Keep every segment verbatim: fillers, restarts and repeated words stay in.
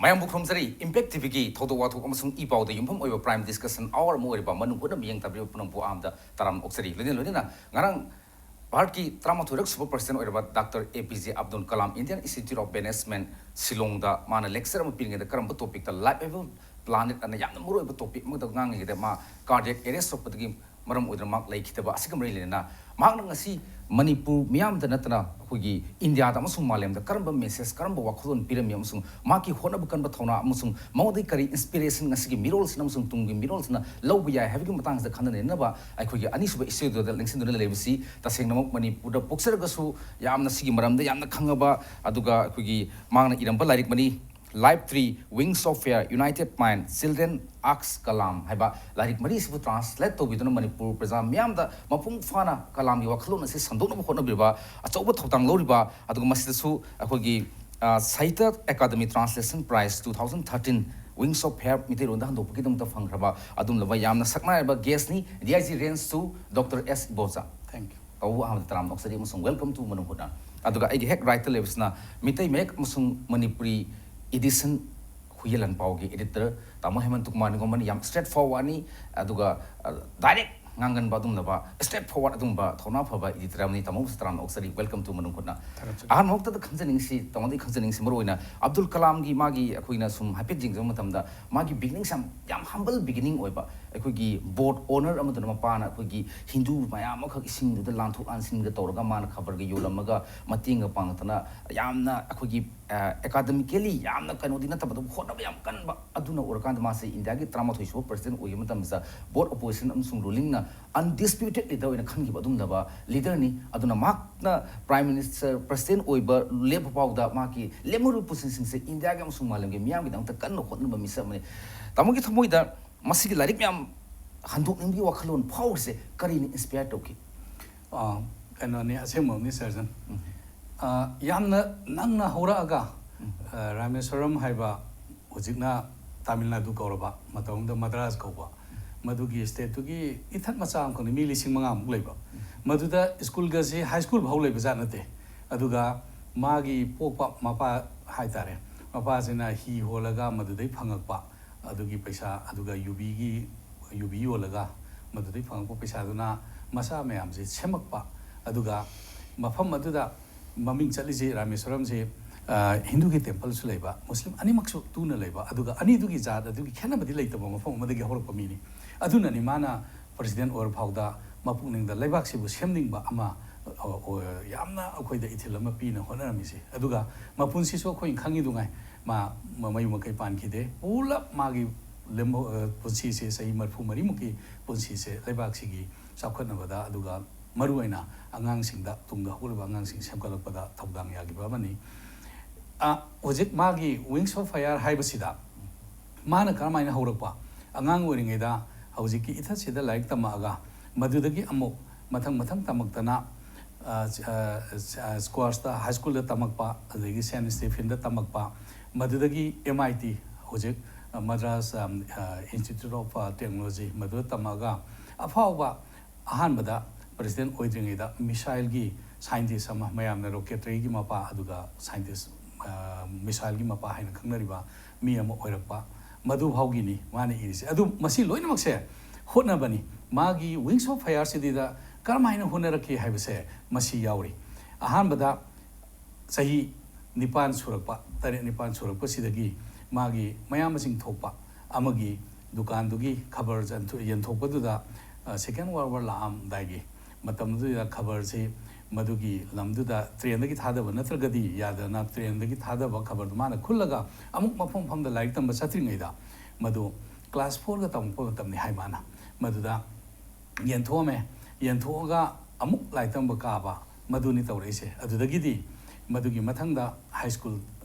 ꯃꯌꯥꯝꯕꯨ ꯈꯨꯔꯨꯝꯖꯔꯤ꯫ Impact T ꯚꯤꯒꯤ ꯊꯧꯗꯣꯛ ꯋꯥꯊꯣꯛ ꯑꯃꯁꯨꯡ ꯏ ꯄꯥꯎꯗ ꯌꯨꯝꯐꯝ ꯑꯣꯏꯕ Prime Discussion Hour ꯑꯃ ꯑꯣꯏꯔꯤꯕ ꯃꯅꯨꯡ ꯍꯨꯠꯅ ꯃꯤꯠꯌꯦꯡ ꯇꯥꯕꯤꯔꯤꯕ ꯄꯨꯝꯅꯃꯛꯄꯨ ꯑꯍꯥꯟꯕꯗ ꯇꯔꯥꯝꯅ ꯑꯣꯛꯆꯔꯤ꯫ ꯂꯣꯏꯅ ꯂꯣꯏꯅꯅ ꯉꯔꯥꯡ ꯚꯥꯔꯠꯀꯤ ꯇꯔꯥꯃꯥꯊꯣꯏꯔꯛ ꯁꯨꯕ president ꯑꯣꯏꯔꯕ Doctor A P J Abdul Kalam Indian Institute of Management ꯁꯤꯂꯣꯡꯗ ꯃꯥꯅ lecture ꯑꯃ ꯄꯤꯔꯤꯉꯩꯗ ꯀꯔꯝꯕ topic ꯇ, Livable Planet ꯑꯅ ꯌꯥꯝꯅ ꯃꯔꯨꯑꯣꯏꯕ topic ꯑꯃꯗ ꯉꯥꯡꯉꯤꯉꯩꯗ ꯃꯥ cardiac arrest ꯊꯣꯛꯄꯗꯒꯤ ꯃꯔꯝ ꯑꯣꯏꯗꯨꯅ ꯃꯍꯥꯛ ꯂꯩꯈꯤꯗꯕ ꯑꯁꯤꯒ ꯃꯔꯤ ꯂꯩꯅꯅ ꯃꯍꯥꯛꯅ ꯉꯁꯤ ꯃꯅꯤꯄꯨꯔ ꯃꯤꯌꯥꯝꯗ ꯅꯠꯇꯅ ꯑꯩꯈꯣꯏꯒꯤ ꯏꯟꯗꯤꯌꯥꯗ ꯑꯃꯁꯨꯡ ꯃꯥꯂꯦꯝꯗ ꯀꯔꯝꯕ message, ꯀꯔꯝꯕ ꯋꯥꯈꯜꯂꯣꯟ ꯄꯤꯔꯝꯃꯤ ꯑꯃꯁꯨꯡ ꯃꯍꯥꯛꯀꯤ ꯍꯣꯠꯅꯕ ꯀꯟꯕ ꯊꯧꯅꯥ ꯑꯃꯁꯨꯡ ꯃꯉꯣꯟꯗꯒꯤ ꯀꯔꯤ inspiration ꯉꯁꯤꯒꯤ ꯃꯤꯔꯣꯜꯁꯤꯅ ꯑꯃꯁꯨꯡ ꯇꯨꯡꯒꯤ ꯃꯤꯔꯣꯜꯁꯤꯅ ꯂꯧꯕ ꯌꯥꯏ ꯍꯥꯏꯕꯒꯤ ꯃꯇꯥꯡꯁꯤꯗ ꯈꯟꯅ ꯅꯩꯅꯅꯕ ꯑꯩꯈꯣꯏꯒꯤ ꯑꯅꯤꯁꯨꯕ studio ꯗ ꯂꯦꯡꯁꯤꯟꯗꯨꯅ ꯂꯩꯔꯤꯕꯁꯤ ꯇꯁꯦꯡꯅꯃꯛ ꯃꯅꯤꯄꯨꯔꯗ ꯄꯣꯛꯆꯔꯒꯁꯨ ꯌꯥꯝꯅ ꯁꯤꯒꯤ ꯃꯔꯝꯗ ꯌꯥꯝꯅ ꯈꯪꯉꯕ, ꯑꯗꯨꯒ ꯑꯩꯈꯣꯏꯒꯤ ꯃꯍꯥꯛꯅ ꯏꯔꯝꯕ ꯂꯥꯏꯔꯤꯛ money, Life Three, Wings of Fire, United Mind, Children, Ask Kalam ꯍꯥꯏꯕ ꯂꯥꯏꯔꯤꯛ ꯃꯔꯤꯁꯤꯕꯨ translate ꯇꯧꯕꯤꯗꯨꯅ ꯃꯅꯤꯄꯨꯔ ꯄ꯭ꯔꯖꯥ ꯃꯤꯌꯥꯝꯗ ꯃꯄꯨꯡ ꯐꯥꯅ ꯀꯂꯥꯝꯒꯤ ꯋꯥꯈꯜꯂꯣꯟ ꯑꯁꯤ ꯁꯟꯗꯣꯛꯅꯕ ꯍꯣꯠꯅꯕꯤꯕ ꯑꯆꯧꯕ ꯊꯧꯗꯥꯡ ꯂꯧꯔꯤꯕ, ꯑꯗꯨꯒ ꯃꯁꯤꯗꯁꯨ ꯑꯩꯈꯣꯏꯒꯤ, ꯑ, Sahitya Akademi Translation Prize two thousand thirteen, Wings of Fire ꯃꯤꯇꯩꯂꯣꯟꯗ ꯍꯟꯗꯣꯛꯄꯒꯤꯗꯃꯛꯇ ꯐꯪꯈ꯭ꯔꯕ ꯑꯗꯨꯒꯨꯝꯂꯕ ꯌꯥꯝꯅ ꯁꯛꯅꯥꯏꯔꯕ guest ꯅꯤ, D I G Range two, Doctor S Ibotsa꯫ Thank you. ꯇꯧꯕ ꯑꯍꯥꯟꯕꯗ ꯇꯔꯥꯝꯅ ꯑꯣꯛꯆꯔꯤ ꯑꯃꯁꯨꯡ welcome to ꯃꯅꯨꯡ ꯍꯨꯠꯅ꯫ ꯑꯗꯨꯒ ꯑꯩꯒꯤ ꯍꯦꯛ right ꯇ ꯂꯩꯕꯁꯤꯅ ꯃꯤꯇꯩ ꯃꯌꯦꯛ ꯑꯃꯁꯨꯡ ꯃꯅꯤꯄꯨꯔꯤ edition ꯍꯨꯏꯌꯦꯟ ꯂꯥꯟꯄꯥꯎꯒꯤ editor ꯇꯥꯃꯣ ꯍꯦꯃꯟꯇ ꯀꯨꯃꯥꯔ ꯅꯤꯡꯒꯣꯝꯕꯅꯤ꯫ ꯌꯥꯝ straight forward ꯅꯤ, ꯑꯗꯨꯒ, ꯑ, direct ꯉꯥꯡꯒꯟꯕ ꯑꯗꯨꯒꯨꯝꯂꯕ straight forward ꯑꯗꯨꯒꯨꯝꯕ ꯊꯧꯅꯥ ꯐꯕ editor ꯑꯃꯅꯤ꯫ ꯇꯥꯃꯣꯕꯨꯁꯨ ꯇꯔꯥꯝꯅ ꯑꯣꯛꯆꯔꯤ, welcome to ꯃꯅꯨꯡ ꯍꯨꯠꯅ꯫ ꯊꯥꯒꯠꯆꯔꯤ꯫ ꯑꯍꯥꯟꯕꯃꯛꯇꯗ ꯈꯪꯖꯅꯤꯡꯉꯤꯁꯤ, ꯇꯥꯃꯣꯗꯒꯤ ꯈꯪꯖꯅꯤꯡꯉꯤꯁꯤ ꯃꯔꯨ ꯑꯣꯏꯅ ꯑꯕꯗꯨꯜ ꯀꯂꯥꯝꯒꯤ ꯃꯥꯒꯤ ꯑꯩꯈꯣꯏꯅ ꯁꯨꯝ ꯍꯥꯏꯐꯦꯠ ꯌꯦꯡꯖꯕ ꯃꯇꯝꯗ ꯃꯥꯒꯤ beginnings ꯌꯥꯝ, ꯌꯥꯝ humble beginning ꯑꯣꯏꯕ, ꯑꯩꯈꯣꯏꯒꯤ boat owner ꯑꯃꯗꯨꯅ ꯃꯄꯥꯅ ꯑꯩꯈꯣꯏꯒꯤ ꯍꯤꯟꯗꯨ ꯃꯌꯥꯝ ꯑꯃꯈꯛ ꯏꯁꯤꯡꯗꯨꯗ ꯂꯥꯟꯊꯣꯛ ꯂꯥꯟꯁꯤꯟꯒ ꯇꯧꯔꯒ ꯃꯥꯅ ꯈꯕꯔꯒ ꯌꯣꯜꯂꯝꯃꯒ ꯃꯇꯦꯡꯒ ꯄꯥꯡꯉꯛꯇꯅ ꯌꯥꯝꯅ ꯑꯩꯈꯣꯏꯒꯤ, ꯑ, academically ꯌꯥꯝꯅ ꯀꯩꯅꯣꯗꯤ ꯅꯠꯇꯕ ꯑꯗꯨꯝ ꯍꯣꯠꯅꯕ ꯌꯥꯝ ꯀꯟꯕ ꯑꯗꯨꯅ ꯎꯔꯀꯥꯟꯗ ꯃꯥꯁꯦ ꯏꯟꯗꯤꯌꯥꯒꯤ ꯇꯔꯥꯃꯥꯊꯣꯏ ꯁꯨꯕ president ꯑꯣꯏꯈꯤꯕ ꯃꯇꯝꯁꯤꯗ boat opposition ꯑꯃꯁꯨꯡ rulingꯅ undisputed leader ꯑꯣꯏꯅ ꯈꯟꯈꯤꯕ ꯑꯗꯨꯒꯨꯝꯂꯕ leader ꯅꯤ꯫ ꯑꯗꯨꯅ ꯃꯍꯥꯛꯅ Prime Minister, president ꯑꯣꯏꯕ ꯂꯦꯞꯄ ꯐꯥꯎꯗ ꯃꯍꯥꯛꯀꯤ ꯂꯦꯝꯍꯧꯔꯤꯕ ꯄꯨꯟꯁꯤꯁꯤꯡꯁꯦ ꯏꯟꯗꯤꯌꯥꯒꯤ ꯑꯃꯁꯨꯡ ꯃꯥꯂꯦꯝꯒꯤ ꯃꯤꯌꯥꯝꯒꯤꯗꯃꯛꯇ ꯀꯟꯅ ꯍꯣꯠꯅꯕ ꯃꯤꯁꯛ ꯑꯃꯅꯤ꯫ ꯇꯥꯃꯣꯒꯤ ꯊꯃꯣꯏꯗ ꯃꯁꯤꯒꯤ ꯂꯥꯏꯔꯤꯛ ꯃꯌꯥꯝ ꯍꯟꯗꯣꯛꯅꯤꯡꯕꯒꯤ ꯋꯥꯈꯜꯂꯣꯟ ꯐꯥꯎꯔꯤꯁꯦ ꯀꯔꯤꯅ inspire ꯇꯧꯈꯤ? ꯑꯥ, ꯀꯩꯅꯣꯅꯤ, ꯑꯁꯦꯡꯕꯃꯛꯅꯤ ꯁꯔꯖꯟ꯫ ꯑꯥ, ꯌꯥꯝꯅ ꯅꯪꯅ ꯍꯧꯔꯛꯑꯒ, ꯑꯥ, ꯔꯥꯃꯦꯁ꯭ꯋꯔꯝ ꯍꯥꯏꯕ, ꯍꯧꯖꯤꯛꯅ ꯇꯥꯃꯤꯜ ꯅꯥꯗꯨ ꯀꯧꯔꯕ, ꯃꯇꯝ ꯑꯃꯗ ꯃꯗ꯭ꯔꯥꯖ ꯀꯧꯕ, ꯃꯗꯨꯒꯤ stateꯇꯨꯒꯤ ꯏꯊꯠ ꯃꯆꯥ ꯑꯃꯈꯛꯅꯤ, ꯃꯤ ꯂꯤꯁꯤꯡ ꯃꯉꯥꯃꯨꯛ ꯂꯩꯕ꯫ ꯃꯗꯨꯗ ꯁ꯭ꯀꯨꯜꯒꯁꯤ high school ꯐꯥꯎ ꯂꯩꯕ ꯖꯥꯠ ꯅꯠꯇꯦ꯫ ꯑꯗꯨꯒ ꯃꯥꯒꯤ ꯄꯣꯛꯄ ꯃꯄꯥ ꯍꯥꯏꯇꯥꯔꯦ, ꯃꯄꯥꯁꯤꯅ ꯍꯤ ꯍꯣꯜꯂꯒ ꯃꯗꯨꯗꯩ ꯐꯪꯉꯛꯄ ꯑꯗꯨꯒꯤ ꯄꯩꯁꯥ, ꯑꯗꯨꯒ ꯌꯨꯕꯤꯒꯤ, ꯌꯨꯕꯤ ꯌꯣꯜꯂꯒ ꯃꯗꯨꯗꯩ ꯐꯪꯉꯛꯄ ꯄꯩꯁꯥꯗꯨꯅ ꯃꯆꯥ ꯃꯌꯥꯝꯁꯦ ꯁꯦꯝꯃꯛꯄ꯫ ꯑꯗꯨꯒ ꯃꯐꯝ ꯑꯗꯨꯗ ꯃꯃꯤꯡ ꯆꯠꯂꯤꯁꯤ ꯔꯥꯃꯦꯁ꯭ꯋꯔꯝꯁꯤ, ꯑ, ꯍꯤꯟꯗꯨꯒꯤ ꯇꯦꯝꯄꯜꯁꯨ ꯂꯩꯕ, ꯃꯨꯁꯂꯤꯝ ꯑꯅꯤꯃꯛꯁꯨ ꯇꯨꯅ ꯂꯩꯕ, ꯑꯗꯨꯒ ꯑꯅꯤꯗꯨꯒꯤ ꯖꯥꯠ ꯑꯗꯨꯒꯤ ꯈꯦꯠꯅꯕꯗꯤ ꯂꯩꯇꯕ ꯃꯐꯝ ꯑꯃꯗꯒꯤ ꯍꯧꯔꯛꯄ ꯃꯤꯅꯤ꯫ ꯑꯗꯨꯅꯅꯤ ꯃꯥꯅ ꯄ꯭ꯔꯁꯤꯗꯦꯟ ꯑꯣꯏꯔ ꯐꯥꯎꯗ ꯃꯄꯨꯛꯅꯤꯡꯗ ꯂꯩꯕꯥꯛꯁꯤꯕꯨ ꯁꯦꯝꯅꯤꯡꯕ ꯑꯃ, ꯑ, ꯑ, ꯌꯥꯝꯅ ꯑꯩꯈꯣꯏꯗ ꯏꯊꯤꯜ ꯑꯃ ꯄꯤꯅ ꯍꯣꯠꯅꯔꯝꯃꯤꯁꯦ꯫ ꯑꯗꯨꯒ ꯃꯄꯨꯟꯁꯤꯁꯨ ꯑꯩꯈꯣꯏꯅ ꯈꯪꯉꯤꯗꯨꯉꯥꯏ ꯃꯥ ꯃ-, ꯃꯌꯨꯝ ꯃꯀꯩ ꯄꯥꯟꯈꯤꯗꯦ꯫ ꯄꯨꯂꯞ ꯃꯥꯒꯤ ꯂꯦꯝꯍꯧ-, ꯑ, ꯄꯨꯟꯁꯤꯁꯦ, ꯆꯍꯤ ꯃꯔꯤꯐꯨ ꯃꯔꯤꯃꯨꯛꯀꯤ ꯄꯨꯟꯁꯤꯁꯦ ꯂꯩꯕꯥꯛꯁꯤꯒꯤ ꯆꯥꯎꯈꯠꯅꯕꯗ, ꯑꯗꯨꯒ ꯃꯔꯨꯑꯣꯏꯅ ꯑꯉꯥꯡꯁꯤꯡꯗ, ꯇꯨꯡꯗ ꯍꯧꯒꯠꯂꯤꯕ ꯑꯉꯥꯡꯁꯤꯡ ꯁꯦꯝꯒꯠꯂꯛꯄꯗ ꯊꯧꯗꯥꯡ ꯌꯥꯈꯤꯕ ꯑꯃꯅꯤ꯫ ꯑ, ꯍꯧꯖꯤꯛ ꯃꯥꯒꯤ Wings of Fire ꯍꯥꯏꯕꯁꯤꯗ ꯃꯥꯅ ꯀꯔꯝꯍꯥꯏꯅ ꯍꯧꯔꯛꯄ? ꯑꯉꯥꯡ ꯑꯣꯏꯔꯤꯉꯩꯗ ꯍꯧꯖꯤꯛꯀꯤ ꯏꯊꯠꯁꯤꯗ ꯂꯥꯏꯔꯤꯛ ꯇꯝꯃꯛꯑꯒ, ꯃꯗꯨꯗꯒꯤ ꯑꯃꯨꯛ ꯃꯊꯪ ꯃꯊꯪ ꯇꯝꯃꯛꯇꯅ, ꯑ, ꯑ, ꯑ, ꯁ꯭ꯀ꯭ꯋꯥꯁꯇ, ꯍꯥꯏ ꯁ꯭ꯀꯨꯜꯗ ꯇꯝꯃꯛꯄ, ꯑꯗꯒꯤ ꯁꯦꯟꯠ ꯁ꯭ꯇꯤꯐꯤꯟꯗ ꯇꯝꯃꯛꯄ, ꯃꯗꯨꯗꯒꯤ M I T, ꯍꯧꯖꯤꯛ, ꯑ, ꯃꯗ꯭ꯔꯥꯁ, ꯑ, ꯑ, Institute of, ꯑ, Technology, ꯃꯗꯨꯗ ꯇꯝꯃꯛꯑꯒ ꯑꯐꯥꯎꯕ, ꯑꯍꯥꯟꯕꯗ ꯄ꯭ꯔꯁꯤꯗꯦꯟ ꯑꯣꯏꯗ꯭ꯔꯤꯉꯩꯗ ꯃꯤꯁꯥꯏꯜꯒꯤ ꯁꯥꯏꯟꯇꯤꯁ ꯑꯃ, ꯃꯌꯥꯝꯅ ꯔꯣꯀꯦꯠꯇꯔꯤꯒꯤ ꯃꯄꯥ, ꯑꯗꯨꯒ ꯁꯥꯏꯟꯇꯤꯁ, ꯑ, ꯃꯤꯁꯥꯏꯜꯒꯤ ꯃꯄꯥ ꯍꯥꯏꯅ ꯈꯪꯅꯔꯤꯕ ꯃꯤ ꯑꯃ ꯑꯣꯏꯔꯛꯄ, ꯃꯗꯨ ꯐꯥꯎꯒꯤꯅꯤ ꯃꯥꯅ ꯏꯔꯤꯁꯦ꯫ ꯑꯗꯨ ꯃꯁꯤ ꯂꯣꯏꯅꯃꯛꯁꯦ ꯍꯣꯠꯅꯕꯅꯤ꯫ ꯃꯥꯒꯤ Wings of Fire ꯁꯤꯗꯤꯗ ꯀꯔꯝꯍꯥꯏꯅ ꯍꯣꯠꯅꯔꯛꯈꯤ ꯍꯥꯏꯕꯁꯦ ꯃꯁꯤ ꯌꯥꯎꯔꯤ꯫ ꯑꯍꯥꯟꯕꯗ ꯆꯍꯤ ꯅꯤꯄꯥꯟ ꯁꯨꯔꯛꯄ, ꯇꯔꯦꯠ ꯅꯤꯄꯥꯟ ꯁꯨꯔꯛꯄꯁꯤꯗꯒꯤ ꯃꯥꯒꯤ ꯃꯌꯥꯝꯕꯁꯤꯡ ꯊꯣꯛꯄ ꯑꯃꯒꯤ ꯗꯨꯀꯥꯟꯗꯨꯒꯤ ꯈꯕꯔ ꯌꯦꯟꯊꯣꯛ-, ꯌꯦꯟꯊꯣꯛꯄꯗꯨꯗ, ꯑ, Second World War ꯂꯥꯛꯑꯝꯗꯥꯏꯒꯤ ꯃꯇꯝꯗꯨꯗ ꯈꯕꯔꯁꯤ ꯃꯗꯨꯒꯤ ꯂꯝꯗꯨꯗ ꯇ꯭ꯔꯦꯟꯗꯒꯤ ꯊꯥꯗꯕ ꯅꯠꯇ꯭ꯔꯒꯗꯤ ꯌꯥꯗꯅ, ꯇ꯭ꯔꯦꯟꯗꯒꯤ ꯊꯥꯗꯕ ꯈꯕꯔꯗꯨ ꯃꯥꯅ ꯈꯨꯜꯂꯒ ꯑꯃꯨꯛ ꯃꯐꯝ ꯃꯐꯝꯗ ꯂꯥꯏꯔꯤꯛ ꯇꯝꯕ ꯆꯠꯇ꯭ꯔꯤꯉꯩꯗ, ꯃꯗꯨ ꯀ꯭ꯂꯥꯁ ꯐꯣꯔꯒ ꯇꯝꯃꯛꯄ ꯃꯇꯝꯅꯤ ꯍꯥꯏ ꯃꯥꯅ꯫ ꯃꯗꯨꯗ ꯌꯦꯟꯊꯣꯛꯑꯝꯃꯦ꯫ ꯌꯦꯟꯊꯣꯛꯑꯒ ꯑꯃꯨꯛ ꯂꯥꯏꯔꯤꯛ ꯇꯝꯕ ꯀꯥꯕ, ꯃꯗꯨꯅꯤ ꯇꯧꯔꯛꯏꯁꯦ꯫ ꯑꯗꯨꯗꯒꯤꯗꯤ ꯃꯗꯨꯒꯤ ꯃꯊꯪꯗ ꯍꯥꯏ ꯁ꯭ꯀꯨꯜ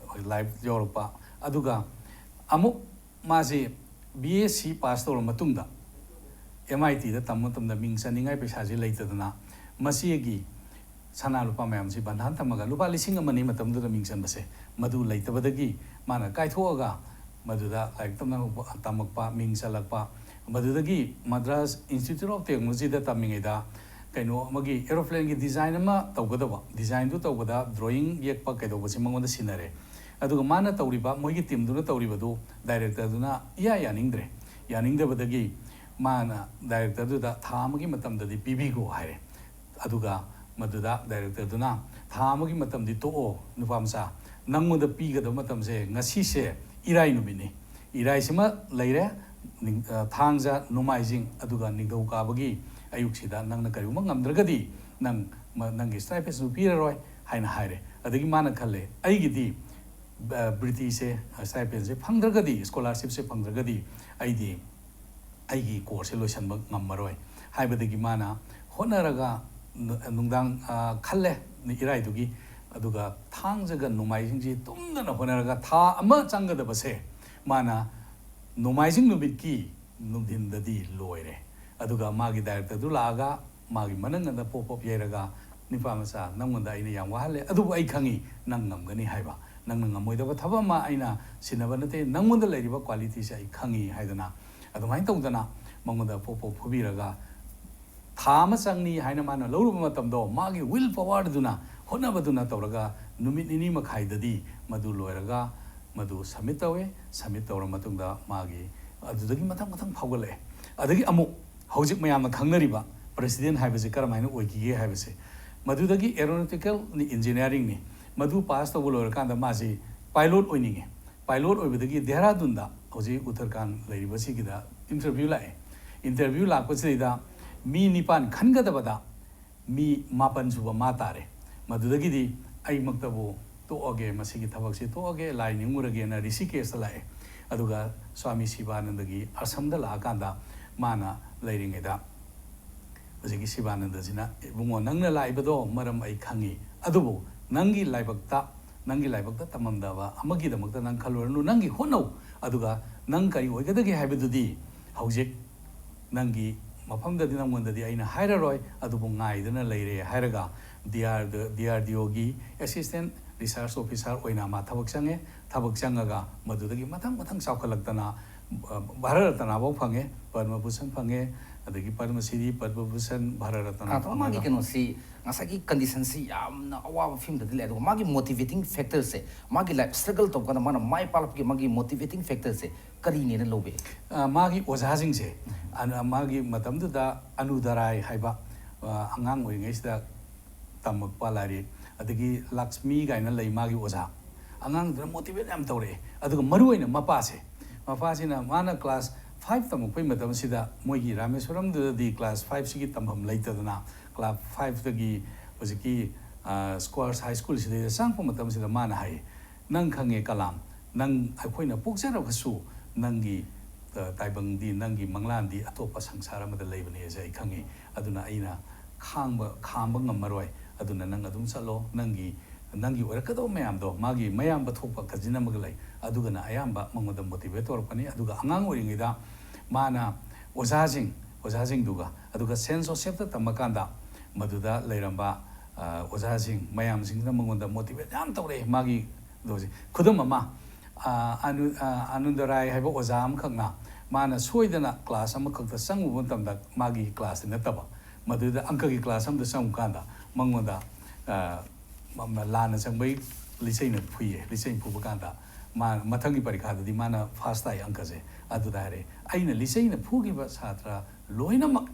ꯂꯥꯏꯐ ꯌꯧꯔꯛꯄ, ꯑꯗꯨꯒ ꯑꯃꯨꯛ ꯃꯥꯁꯤ B S C ꯄꯥꯁ ꯇꯧꯔ ꯃꯇꯨꯡꯗ M I T ꯗ ꯇꯝꯕ ꯃꯇꯝꯗ ꯃꯤꯡ ꯆꯟꯅꯤꯡꯉꯥꯏ ꯄꯩꯁꯥꯁꯤ ꯂꯩꯇꯗꯅ, ꯃꯆꯦꯒꯤ ꯁꯅꯥ ꯂꯨꯄꯥ ꯃꯌꯥꯝꯁꯤ ꯕꯟꯙꯥꯟ ꯊꯝꯃꯒ, ꯂꯨꯄꯥ ꯂꯤꯁꯤꯡ ꯑꯃꯅꯤ ꯃꯇꯝꯗꯨꯗ ꯃꯤꯡ ꯆꯟꯕꯁꯦ, ꯃꯗꯨ ꯂꯩꯇꯕꯗꯒꯤ ꯃꯥꯅ ꯀꯥꯏꯊꯣꯛꯑꯒ ꯃꯗꯨꯗ ꯂꯥꯏꯔꯤꯛ ꯇꯝꯅ-, ꯇꯝꯃꯛꯄ, ꯃꯤꯡ ꯆꯜꯂꯛꯄ, ꯃꯗꯨꯗꯒꯤ ꯃꯗ꯭ꯔꯥꯁ Institute of Technology ꯗ ꯇꯝꯃꯤꯉꯩꯗ ꯀꯩꯅꯣ ꯑꯃꯒꯤ aeroplane ꯒꯤ design ꯑꯃ ꯇꯧꯒꯗꯕ, design ꯗꯨ ꯇꯧꯕꯗ drawing ꯌꯦꯛꯄ ꯀꯩꯗꯧꯕꯁꯤ ꯃꯉꯣꯟꯗ ꯁꯤꯟꯅꯔꯦ꯫ ꯑꯗꯨꯒ ꯃꯥꯅ ꯇꯧꯔꯤꯕ, ꯃꯣꯏꯒꯤ ꯇꯤꯝꯗꯨꯅ ꯇꯧꯔꯤꯕꯗꯨ ꯗꯥꯏꯔꯦꯛꯇꯔꯗꯨꯅ ꯏꯌꯥ ꯌꯥꯅꯤꯡꯗ꯭ꯔꯦ꯫ ꯌꯥꯅꯤꯡꯗꯕꯗꯒꯤ ꯃꯥꯅ ꯗꯥꯏꯔꯦꯛꯇꯔꯗꯨꯗ ꯊꯥ ꯑꯃꯒꯤ ꯃꯇꯝꯗꯗꯤ ꯄꯤꯕꯤꯈꯣ ꯍꯥꯏꯔꯦ꯫ ꯑꯗꯨꯒ ꯃꯗꯨꯗ ꯗꯥꯏꯔꯦꯛꯇꯔꯗꯨꯅ, "ꯊꯥ ꯑꯃꯒꯤ ꯃꯇꯝꯗꯤ ꯇꯣꯛꯑꯣ ꯅꯨꯄꯥ ꯃꯆꯥ, ꯅꯪꯉꯣꯟꯗ ꯄꯤꯒꯗꯕ ꯃꯇꯝꯁꯦ ꯉꯁꯤꯁꯦ ꯏꯔꯥꯏ ꯅꯨꯃꯤꯠꯅꯤ, ꯏꯔꯥꯏꯁꯤꯃ ꯂꯩꯔꯦ, ꯅꯤꯡ-, ꯑ, ꯊꯥꯡꯖ, ꯅꯣꯡꯃꯥꯏꯖꯤꯡ, ꯑꯗꯨꯒ ꯅꯤꯡꯊꯧꯀꯥꯕꯒꯤ ꯑꯌꯨꯛꯁꯤꯗ ꯅꯪꯅ ꯀꯔꯤꯒꯨꯝꯕ ꯉꯝꯗ꯭ꯔꯒꯗꯤ ꯅꯪ ꯃ-, ꯅꯪꯒꯤ ꯁ꯭ꯇꯥꯏꯄꯦꯟꯁꯨ ꯄꯤꯔꯔꯣꯏ" ꯍꯥꯏꯅ ꯍꯥꯏꯔꯦ꯫ ꯑꯗꯒꯤ ꯃꯥꯅ ꯈꯜꯂꯦ, "ꯑꯩꯒꯤꯗꯤ, ꯑ, ꯕ꯭ꯔꯤꯇꯤꯁꯦ, ꯑ, ꯁ꯭ꯇꯥꯏꯄꯦꯟꯁꯦ ꯐꯪꯗ꯭ꯔꯒꯗꯤ, ꯁ꯭ꯀꯣꯂꯥꯔꯁꯤꯞꯁꯦ ꯐꯪꯗ꯭ꯔꯒꯗꯤ ꯑꯩꯗꯤ ꯑꯩꯒꯤ ꯀꯣꯔꯁꯁꯦ ꯂꯣꯏꯁꯤꯟꯕ ꯉꯝꯃꯔꯣꯏ" ꯍꯥꯏꯕꯗꯒꯤ ꯃꯥꯅ ꯍꯣꯠꯅꯔꯒ ꯅꯨ-, ꯅꯨꯡꯗꯥꯡ, ꯑ, ꯈꯜꯂꯦ ꯏꯔꯥꯏꯗꯨꯒꯤ꯫ ꯑꯗꯨꯒ ꯊꯥꯡꯖꯒ ꯅꯣꯡꯃꯥꯏꯖꯤꯡꯁꯤ ꯇꯨꯝꯗꯅ ꯍꯣꯠꯅꯔꯒ ꯊꯥ ꯑꯃ ꯆꯪꯒꯗꯕꯁꯦ ꯃꯥꯅ ꯅꯣꯡꯃꯥꯏꯖꯤꯡ ꯅꯨꯃꯤꯠꯀꯤ ꯅꯨꯡꯊꯤꯟꯗꯗꯤ ꯂꯣꯏꯔꯦ꯫ ꯑꯗꯨꯒ ꯃꯥꯒꯤ ꯗꯥꯏꯔꯦꯛꯇꯔꯗꯨ ꯂꯥꯛꯑꯒ ꯃꯥꯒꯤ ꯃꯅꯪꯒꯟꯗ ꯄꯣꯞ ꯄꯣꯞ ꯌꯩꯔꯒ, "ꯅꯤꯄꯥ ꯃꯆꯥ, ꯅꯪꯉꯣꯟꯗ ꯑꯩꯅ ꯌꯥꯝ ꯋꯥꯍꯜꯂꯦ, ꯑꯗꯨꯕꯨ ꯑꯩ ꯈꯪꯉꯤ ꯅꯪ ꯉꯝꯒꯅꯤ ꯍꯥꯏꯕ꯫ ꯅꯪꯅ ꯉꯝꯃꯣꯏꯗꯕ ꯊꯕꯛ ꯑꯃ ꯑꯩꯅ ꯁꯤꯟꯅꯕ ꯅꯠꯇꯦ, ꯅꯪꯉꯣꯟꯗ ꯂꯩꯔꯤꯕ ꯀ꯭ꯋꯥꯂꯤꯇꯤꯁꯦ ꯑꯩ ꯈꯪꯉꯤ" ꯍꯥꯏꯗꯅ ꯑꯗꯨꯃꯥꯏꯅ ꯇꯧꯗꯅ ꯃꯉꯣꯟꯗ ꯄꯣꯞ ꯄꯣꯞ ꯐꯨꯕꯤꯔꯒ, ꯊꯥ ꯑꯃ ꯆꯪꯅꯤ ꯍꯥꯏꯅ ꯃꯥꯅ ꯂꯧꯔꯨꯕ ꯃꯇꯝꯗꯣ, ꯃꯥꯒꯤ ꯋꯤꯜ ꯄꯋꯥꯔꯗꯨꯅ, ꯍꯣꯠꯅꯕꯗꯨꯅ ꯇꯧꯔꯒ ꯅꯨꯃꯤꯠ ꯅꯤꯅꯤ ꯃꯈꯥꯏꯗꯗꯤ ꯃꯗꯨ ꯂꯣꯏꯔꯒ ꯃꯗꯨ ꯁꯕꯃꯤꯠ ꯇꯧꯋꯦ꯫ ꯁꯕꯃꯤꯠ ꯇꯧꯔ ꯃꯇꯨꯡꯗ ꯃꯥꯒꯤ ꯑꯗꯨꯗꯒꯤ ꯃꯊꯪ ꯃꯊꯪ ꯐꯥꯎꯒꯠꯂꯛꯑꯦ꯫ ꯑꯗꯒꯤ ꯑꯃꯨꯛ ꯍꯧꯖꯤꯛ ꯃꯌꯥꯝꯅ ꯈꯪꯅꯔꯤꯕ ꯄ꯭ꯔꯦꯁꯤꯗꯦꯟ ꯍꯥꯏꯕꯁꯤ ꯀꯔꯝꯍꯥꯏꯅ ꯑꯣꯏꯈꯤꯒꯦ ꯍꯥꯏꯕꯁꯦ, ꯃꯗꯨꯗꯒꯤ aeronautical engineeringꯅꯤ꯫ ꯃꯗꯨ ꯄꯥꯁ ꯇꯧꯕ ꯂꯣꯏꯔꯀꯥꯟꯗ ꯃꯥꯁꯤ ꯄꯥꯏꯂꯣꯠ ꯑꯣꯏꯅꯤꯡꯉꯦ꯫ ꯄꯥꯏꯂꯣꯠ ꯑꯣꯏꯕꯗꯒꯤ ꯗꯦꯍꯔꯥꯗꯨꯟꯗ, ꯍꯧꯖꯤꯛ ꯎꯠꯇꯔꯈꯥꯟ ꯂꯩꯔꯤꯕꯁꯤꯒꯤꯗ, ꯏꯟꯇꯔꯚ꯭ꯌꯨ ꯂꯥꯛꯑꯦ꯫ ꯏꯟꯇꯔꯚ꯭ꯌꯨ ꯂꯥꯛꯄꯁꯤꯗꯩꯗ ꯃꯤ ꯅꯤꯄꯥꯟ ꯈꯟꯒꯗꯕꯗ ꯃꯤ ꯃꯥꯄꯟ ꯁꯨꯕ ꯃꯥ ꯇꯥꯔꯦ꯫ ꯃꯗꯨꯗꯒꯤꯗꯤ ꯑꯩꯃꯛꯇꯕꯨ ꯇꯣꯛꯑꯒꯦ, ꯃꯁꯤꯒꯤ ꯊꯕꯛꯁꯤ ꯇꯣꯛꯑꯒꯦ, ꯂꯥꯏ ꯅꯤꯡꯉꯨꯔꯒꯦꯅ ꯔꯤꯁꯤꯀꯦꯁꯇ ꯂꯥꯛꯑꯦ꯫ ꯑꯗꯨꯒ ꯁ꯭ꯋꯥꯃꯤ ꯁꯤꯕꯥꯅꯟꯗꯒꯤ ꯑꯁꯝꯗ ꯂꯥꯛꯑꯀꯥꯟꯗ ꯃꯥꯅ ꯂꯩꯔꯤꯉꯩꯗ ꯍꯧꯖꯤꯛꯀꯤ ꯁꯤꯕꯥꯅꯟꯗꯁꯤꯅ, "ꯏꯕꯨꯡꯉꯣ, ꯅꯪꯅ ꯂꯥꯛꯏꯕꯗꯣ ꯃꯔꯝ ꯑꯩ ꯈꯪꯉꯤ, ꯑꯗꯨꯕꯨ ꯅꯪꯒꯤ ꯂꯥꯏꯕꯛꯇ, ꯅꯪꯒꯤ ꯂꯥꯏꯕꯛꯇ ꯇꯝꯃꯝꯗꯕ ꯑꯃꯒꯤꯗꯃꯛꯇ ꯅꯪ ꯈꯜꯂꯨꯔꯅꯨ, ꯅꯪꯒꯤ ꯍꯣꯠꯅꯧ, ꯑꯗꯨꯒ ꯅꯪ ꯀꯔꯤ ꯑꯣꯏꯒꯗꯒꯦ ꯍꯥꯏꯕꯗꯨꯗꯤ ꯍꯧꯖꯤꯛ ꯅꯪꯒꯤ ꯃꯐꯝꯗꯗꯤ ꯅꯪꯉꯣꯟꯗꯗꯤ ꯑꯩꯅ ꯍꯥꯏꯔꯔꯣꯏ, ꯑꯗꯨꯕꯨ ꯉꯥꯏꯗꯨꯅ ꯂꯩꯔꯦ" ꯍꯥꯏꯔꯒ D R, D R D ꯑꯣꯒꯤ ꯑꯦꯁꯤꯁꯇꯦꯟ ꯔꯤꯁꯔꯁ ꯑꯣꯐꯤꯁꯥꯔ ꯑꯣꯏꯅ ꯃꯥ ꯊꯕꯛ ꯆꯪꯉꯦ꯫ ꯊꯕꯛ ꯆꯪꯉꯒ ꯃꯗꯨꯗꯒꯤ ꯃꯊꯪ ꯃꯊꯪ ꯆꯥꯎꯈꯠꯂꯛꯇꯅ, ꯑ, ꯚꯥꯔꯠ ꯔꯠꯅꯥ ꯐꯥꯎ ꯐꯪꯉꯦ, ꯄꯗꯃ ꯚꯨꯁꯟ ꯐꯪꯉꯦ, ꯑꯗꯒꯤ ꯄꯗꯃ ꯁ꯭ꯔꯤ, ꯄꯗꯃ ꯚꯨꯁꯟ, ꯚꯥꯔꯠ ꯔꯠꯅ ꯑꯗꯣ ꯃꯥꯒꯤ ꯀꯩꯅꯣꯁꯤ, ꯉꯁꯥꯏꯒꯤ ꯀꯟꯗꯤꯁꯟꯁꯤ ꯌꯥꯝꯅ ꯑꯋꯥꯕ ꯐꯤꯕꯝꯗꯗꯤ ꯂꯩ, ꯑꯗꯨꯒ ꯃꯥꯒꯤ ꯃꯣꯇꯤꯚꯦꯇꯤꯡ ꯐꯦꯛꯇꯔꯁꯦ, ꯃꯥꯒꯤ ꯂꯥꯏꯐ ꯁ꯭ꯇ꯭ꯔꯒꯜ ꯇꯧꯕ ꯀꯥꯟꯗ ꯃꯥꯅ ꯃꯥꯏ ꯄꯥꯛꯂꯛꯄꯒꯤ ꯃꯥꯒꯤ ꯃꯣꯇꯤꯚꯦꯇꯤꯡ ꯐꯦꯛꯇꯔꯁꯦ ꯀꯔꯤꯅꯦꯅ ꯂꯧꯕꯤ? ꯑ, ꯃꯥꯒꯤ ꯑꯣꯖꯥꯁꯤꯡꯁꯦ, ꯑꯅ-, ꯃꯥꯒꯤ ꯃꯇꯝꯗꯨꯗ ꯑꯅꯨꯗꯔꯥꯏ ꯍꯥꯏꯕ, ꯑ, ꯑꯉꯥꯡ ꯑꯣꯏꯔꯤꯉꯩꯁꯤꯗ ꯇꯝꯃꯛꯄ ꯂꯥꯏꯔꯤꯛ, ꯑꯗꯒꯤ ꯂꯛꯁꯃꯤ ꯀꯥꯏꯅ ꯂꯩ ꯃꯥꯒꯤ ꯑꯣꯖꯥ, ꯑꯉꯥꯡꯗꯨꯅ ꯃꯣꯇꯤꯚꯦꯠ ꯌꯥꯝ ꯇꯧꯔꯛꯑꯦ꯫ ꯑꯗꯨꯒ ꯃꯔꯨꯑꯣꯏꯅ ꯃꯄꯥꯁꯦ, ꯃꯄꯥꯁꯤꯅ ꯃꯥꯅ ꯀ꯭ꯂꯥꯁ ꯐꯥꯏꯚ ꯇꯝꯃꯛꯄꯩ ꯃꯇꯝꯁꯤꯗ ꯃꯣꯏꯒꯤ ꯔꯥꯃꯦꯁ꯭ꯋꯔꯝꯗꯨꯗꯗꯤ ꯀ꯭ꯂꯥꯁ ꯐꯥꯏꯚꯁꯤꯒꯤ ꯇꯝꯐꯝ ꯂꯩꯇꯗꯅ, ꯀ꯭ꯂꯥꯁ ꯐꯥꯏꯚꯇꯒꯤ ꯍꯧꯖꯤꯛꯀꯤ, ꯑ, ꯁ꯭ꯀ꯭ꯋꯥꯔꯁ ꯍꯥꯏ ꯁ꯭ꯀꯨꯜꯁꯤꯗꯩꯗ ꯆꯪꯉꯛꯄ ꯃꯇꯝꯁꯤꯗ ꯃꯥꯅ ꯍꯥꯏ, "ꯅꯪ ꯈꯪꯉꯦ ꯀꯂꯥꯝ, ꯅꯪ ꯑꯩꯈꯣꯏꯅ ꯄꯣꯛꯆꯔꯒꯁꯨ ꯅꯪꯒꯤ, ꯑ, ꯇꯥꯏꯕꯪꯗꯤ, ꯅꯪꯒꯤ ꯃꯪꯂꯥꯟꯗꯤ ꯑꯇꯣꯞꯄ ꯁꯪꯁꯥꯔ ꯑꯃꯗ ꯂꯩꯕꯅꯦꯁꯦ ꯑꯩ ꯈꯪꯉꯤ꯫ ꯑꯗꯨꯅ ꯑꯩꯅ ꯈꯥꯡꯕ, ꯈꯥꯝꯕ ꯉꯝꯃꯔꯣꯏ꯫ ꯑꯗꯨꯅ ꯅꯪ ꯑꯗꯨꯝ ꯆꯠꯂꯣ, ꯅꯪꯒꯤ, ꯅꯪꯒꯤ ꯑꯣꯏꯔꯛꯀꯗꯕ ꯃꯌꯥꯝꯗꯣ", ꯃꯥꯒꯤ ꯃꯌꯥꯝꯕ ꯊꯣꯛꯄ ꯀꯖꯤꯟ ꯑꯃꯒ ꯂꯩ, ꯑꯗꯨꯒꯅ ꯑꯌꯥꯝꯕ ꯃꯉꯣꯟꯗ ꯃꯣꯇꯤꯚꯦꯠ ꯇꯧꯔꯛꯄꯅꯤ꯫ ꯑꯗꯨꯒ ꯑꯉꯥꯡ ꯑꯣꯏꯔꯤꯉꯩꯗ ꯃꯥꯅ ꯑꯣꯖꯥꯁꯤꯡ, ꯑꯣꯖꯥꯁꯤꯡꯗꯨꯒ, ꯑꯗꯨꯒ ꯁꯦꯟ ꯖꯣꯁꯦꯐꯇ ꯇꯝꯃꯀꯥꯟꯗ ꯃꯗꯨꯗ ꯂꯩꯔꯝꯕ, ꯑ, ꯑꯣꯖꯥꯁꯤꯡ ꯃꯌꯥꯝꯁꯤꯡꯁꯤꯅ ꯃꯉꯣꯟꯗ ꯃꯣꯇꯤꯚꯦꯠ ꯌꯥꯝ ꯇꯧꯔꯛꯑꯦ꯫ ꯃꯥꯒꯤ ꯑꯗꯣ ꯍꯧꯖꯤꯛ ꯈꯨꯗꯝ ꯑꯃ, ꯑ, ꯑꯅꯨ-, ꯑ, ꯑꯅꯨꯟꯗ ꯔꯥꯏ ꯍꯥꯏꯕ ꯑꯣꯖꯥ ꯑꯃꯈꯛꯅ ꯃꯥꯅ ꯁꯣꯏꯗꯅ ꯀ꯭ꯂꯥꯁ ꯑꯃꯈꯛꯇ ꯆꯪꯉꯨꯕ ꯃꯇꯝꯗ, ꯃꯥꯒꯤ ꯀ꯭ꯂꯥꯁꯇꯤ ꯅꯠꯇꯕ, ꯃꯗꯨꯗ ꯑꯪꯀꯒꯤ ꯀ꯭ꯂꯥꯁ ꯑꯃꯗ ꯆꯪꯉꯨꯀꯥꯟꯗ ꯃꯉꯣꯟꯗ, ꯑ, ꯃ-, ꯃ-, ꯂꯥꯟꯅ ꯆꯪꯕꯩ ꯂꯤꯆꯩꯅ ꯐꯨꯏꯌꯦ꯫ ꯂꯤꯆꯩꯅ ꯐꯨꯕ ꯀꯥꯟꯗ ꯃꯥ ꯃꯊꯪꯒꯤ ꯄꯔꯤꯈꯥꯗꯗꯤ ꯃꯥꯅ ꯐꯥꯁ ꯇꯥꯏ ꯑꯪꯀꯁꯦ꯫ ꯑꯗꯨꯗ ꯍꯥꯏꯔꯦ, "ꯑꯩꯅ ꯂꯤꯆꯩꯅ ꯐꯨꯈꯤꯕ ꯁꯥꯇ꯭ꯔ ꯂꯣꯏꯅꯃꯛ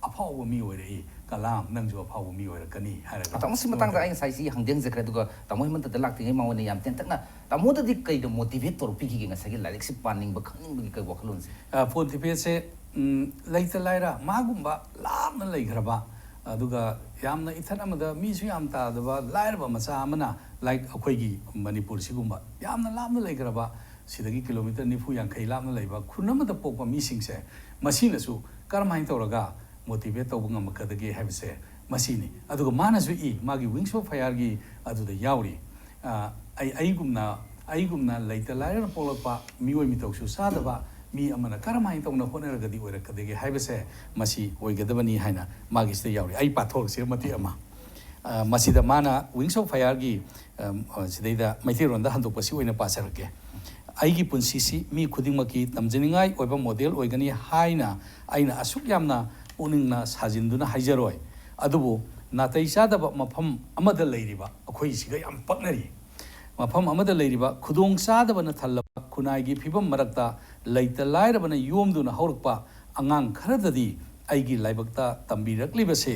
ꯑꯐꯥꯎꯕ ꯃꯤ ꯑꯣꯏꯔꯛꯏ꯫ ꯀꯂꯥꯝ, ꯅꯪꯁꯨ ꯑꯐꯥꯎꯕ ꯃꯤ ꯑꯣꯏꯔꯛꯀꯅꯤ" ꯍꯥꯏꯔꯒ꯫ ꯇꯥꯃꯣ, ꯁꯤ ꯃꯇꯥꯡꯗ ꯑꯩ ꯉꯁꯥꯏ ꯁꯤ ꯍꯪꯗꯤ ꯍꯪꯖꯈ꯭ꯔꯦ, ꯑꯗꯨꯒ ꯇꯥꯃꯣ ꯍꯦꯃꯟꯇꯗ ꯂꯥꯛꯇ꯭ꯔꯤꯉꯩ ꯃꯉꯣꯟꯗ ꯌꯥꯝ ꯇꯦꯟꯇꯛꯅ, ꯇꯥꯃꯣꯗꯗꯤ ꯀꯩꯗ ꯃꯣꯇꯤꯚꯦꯠ ꯇꯧꯔꯛꯄꯤꯈꯤꯒꯦ ꯉꯁꯥꯏꯒꯤ ꯂꯥꯏꯔꯤꯛꯁꯤ ꯄꯥꯅꯤꯡꯕ, ꯈꯪꯅꯤꯡꯕꯒꯤ ꯀꯩ ꯋꯥꯈꯜꯂꯣꯟꯁꯦ? ꯑ, ꯐꯣꯟ ꯊꯤꯄꯦꯠꯁꯦ, ꯎꯝ, ꯂꯩꯇ ꯂꯥꯏꯔ ꯃꯥꯒꯨꯝꯕ ꯂꯥꯞꯅ ꯂꯩꯈ꯭ꯔꯕ, ꯑꯗꯨꯒ ꯌꯥꯝꯅ ꯏꯊꯠ ꯑꯃꯗ ꯃꯤꯁꯨ ꯌꯥꯝ ꯇꯥꯗꯕ ꯂꯥꯏꯔꯕ ꯃꯆꯥ ꯑꯃꯅ, ꯂꯥꯏꯛ ꯑꯩꯈꯣꯏꯒꯤ ꯃꯅꯤꯄꯨꯔꯁꯤꯒꯨꯝꯕ ꯌꯥꯝꯅ ꯂꯥꯞꯅ ꯂꯩꯈ꯭ꯔꯕ, ꯁꯤꯗꯒꯤ ꯀꯤꯂꯣꯃꯤꯇꯔ ꯅꯤꯐꯨ ꯌꯥꯡꯈꯩ ꯂꯥꯞꯅ ꯂꯩꯕ ꯈꯨꯟ ꯑꯃꯗ ꯄꯣꯛꯄ ꯃꯤꯁꯤꯡꯁꯦ, ꯃꯁꯤꯅꯁꯨ ꯀꯔꯝꯍꯥꯏꯅ ꯇꯧꯔꯒ ꯃꯣꯇꯤꯚꯦꯠ ꯇꯧꯕ ꯉꯝꯃꯛꯀꯗꯒꯦ ꯍꯥꯏꯕꯁꯦ ꯃꯁꯤꯅꯤ꯫ ꯑꯗꯨꯒ ꯃꯥꯅꯁꯨ ꯏ, ꯃꯥꯒꯤ Wings of Fireꯒꯤ ꯑꯗꯨꯗ ꯌꯥꯎꯔꯤ꯫ ꯑ, ꯑꯩ, ꯑꯩꯒꯨꯝꯅ, ꯑꯩꯒꯨꯝꯅ ꯂꯩꯇ ꯂꯥꯏꯔꯅ ꯄꯣꯛꯂꯛꯄ ꯃꯤꯑꯣꯏ ꯃꯤꯇꯧꯁꯨ ꯆꯥꯗꯕ ꯃꯤ ꯑꯃꯅ ꯀꯔꯝꯍꯥꯏꯅ ꯇꯧꯅ ꯍꯣꯠꯅꯔꯒꯗꯤ ꯑꯣꯏꯔꯛꯀꯗꯒꯦ ꯍꯥꯏꯕꯁꯦ ꯃꯁꯤ ꯑꯣꯏꯒꯗꯕꯅꯤ ꯍꯥꯏꯅ ꯃꯥꯒꯤꯁꯤꯗ ꯌꯥꯎꯔꯤ꯫ ꯑꯩ ꯄꯥꯊꯣꯔꯛꯁꯤꯔ ꯃꯇꯦꯛ ꯑꯃ꯫ ꯑ, ꯃꯁꯤꯗ ꯃꯥꯅ Wings of Fireꯒꯤ, ꯑ, ꯁꯤꯗꯩꯗ ꯃꯩꯇꯩꯂꯣꯟꯗ ꯍꯟꯗꯣꯛꯄꯁꯤ ꯑꯣꯏꯅ ꯄꯥꯖꯔꯛꯀꯦ꯫ ꯑꯩꯒꯤ ꯄꯨꯟꯁꯤꯁꯤ ꯃꯤ ꯈꯨꯗꯤꯡꯃꯛꯀꯤ ꯇꯝꯖꯅꯤꯡꯉꯥꯏ ꯑꯣꯏꯕ ꯃꯣꯗꯦꯜ ꯑꯣꯏꯒꯅꯤ ꯍꯥꯏꯅ ꯑꯩꯅ ꯑꯁꯨꯛ ꯌꯥꯝꯅ ꯄꯨꯛꯅꯤꯡꯅ ꯁꯥꯖꯤꯟꯗꯨꯅ ꯍꯥꯏꯖꯔꯣꯏ꯫ ꯑꯗꯨꯕꯨ ꯅꯥꯇꯩ ꯆꯥꯗꯕ ꯃꯐꯝ ꯑꯃꯗ ꯂꯩꯔꯤꯕ ꯑꯩꯈꯣꯏꯁꯤꯒ ꯌꯥꯝ ꯄꯛꯅꯔꯤ꯫ ꯃꯐꯝ ꯑꯃꯗ ꯂꯩꯔꯤꯕ ꯈꯨꯗꯣꯡ ꯆꯥꯗꯕꯅ ꯊꯜꯂꯕ ꯈꯨꯟꯅꯥꯏꯒꯤ ꯐꯤꯕꯝ ꯃꯔꯛꯇ ꯂꯩꯇ ꯂꯥꯏꯔꯕꯅ ꯌꯣꯝꯗꯨꯅ ꯍꯧꯔꯛꯄ ꯑꯉꯥꯡ ꯈꯔꯗꯗꯤ ꯑꯩꯒꯤ ꯂꯥꯏꯕꯛꯇ ꯇꯝꯕꯤꯔꯛꯂꯤꯕꯁꯦ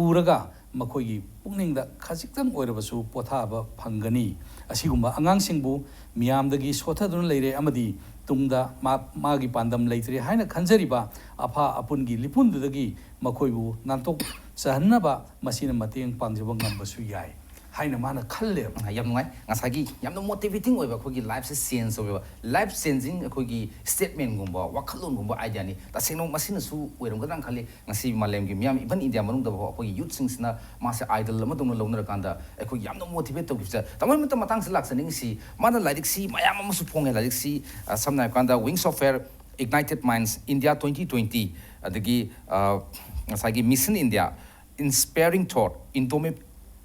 ꯎꯔꯒ ꯃꯈꯣꯏꯒꯤ ꯄꯨꯛꯅꯤꯡꯗ ꯈꯖꯤꯛꯇꯪ ꯑꯣꯏꯔꯕꯁꯨ ꯄꯣꯊꯥꯕ ꯐꯪꯒꯅꯤ꯫ ꯑꯁꯤꯒꯨꯝꯕ ꯑꯉꯥꯡꯁꯤꯡꯕꯨ ꯃꯤꯌꯥꯝꯗꯒꯤ ꯁꯣꯠꯊꯗꯨꯅ ꯂꯩꯔꯦ ꯑꯃꯗꯤ ꯇꯨꯡꯗ ꯃꯥ-, ꯃꯥꯒꯤ ꯄꯥꯟꯗꯝ ꯂꯩꯇ꯭ꯔꯦ ꯍꯥꯏꯅ ꯈꯟꯖꯔꯤꯕ ꯑꯐꯥ ꯑꯄꯨꯟꯒꯤ ꯂꯤꯄꯨꯟꯗꯨꯗꯒꯤ ꯃꯈꯣꯏꯕꯨ ꯅꯥꯟꯊꯣꯛꯆꯍꯟꯅꯕ ꯃꯁꯤꯅ ꯃꯇꯦꯡ ꯄꯥꯡꯖꯕ ꯉꯝꯕꯁꯨ ꯌꯥꯏ ꯍꯥꯏꯅ ꯃꯥꯅ ꯈꯜꯂꯦꯕ꯫ ꯌꯥꯝ ꯅꯨꯡꯉꯥꯏ꯫ ꯉꯁꯥꯏꯒꯤ ꯌꯥꯝꯅ ꯃꯣꯇꯤꯚꯦꯇꯤꯡ ꯑꯣꯏꯕ ꯑꯩꯈꯣꯏꯒꯤ ꯂꯥꯏꯐꯁꯦ ꯆꯦꯟꯖ ꯇꯧꯋꯦꯕ, ꯂꯥꯏꯐ ꯆꯦꯟꯖꯤꯡ ꯑꯩꯈꯣꯏꯒꯤ ꯁ꯭ꯇꯦꯠꯃꯦꯟꯒꯨꯝꯕ, ꯋꯥꯈꯜꯂꯣꯟꯒꯨꯝꯕ, ꯑꯥꯏꯗꯤꯌꯥꯅꯤ꯫ ꯇꯁꯦꯡꯅ ꯃꯁꯤꯅꯁꯨ ꯑꯣꯏꯔꯝꯒꯗ꯭ꯔꯥꯅ ꯈꯜꯂꯤ꯫ ꯉꯁꯤ ꯃꯥꯂꯦꯝꯒꯤ ꯃꯤꯌꯥꯝ, ꯏꯚꯟ ꯏꯟꯗꯤꯌꯥ ꯃꯅꯨꯡꯗ ꯐꯥꯎ ꯑꯩꯈꯣꯏꯒꯤ ꯌꯨꯠꯁꯤꯡꯁꯤꯅ ꯃꯥꯁꯦ ꯑꯥꯏꯗꯜ ꯑꯃꯗꯧꯅ ꯂꯧꯅꯔꯀꯥꯟꯗ ꯑꯩꯈꯣꯏ ꯌꯥꯝꯅ ꯃꯣꯇꯤꯚꯦꯠ ꯇꯧꯈꯤꯕꯁꯦ꯫ ꯇꯥꯃꯣ, ꯃꯇꯝ ꯃꯇꯥꯡꯁꯤꯗ ꯂꯥꯛꯆꯅꯤꯡꯉꯤꯁꯤ, ꯃꯥꯅ ꯂꯥꯏꯔꯤꯛꯁꯤ ꯃꯌꯥꯝ ꯑꯃꯁꯨ ꯐꯣꯡꯉꯦ꯫ ꯂꯥꯏꯔꯤꯛꯁꯤ, ꯑ, ꯁꯝꯅ ꯍꯥꯏꯔꯀꯥꯟꯗ Wings of Fire, Ignited Minds, India twenty twenty, ꯑꯗꯒꯤ, ꯑ, ꯉꯁꯥꯏꯒꯤ Mission India, Inspiring Thought, Indomi-,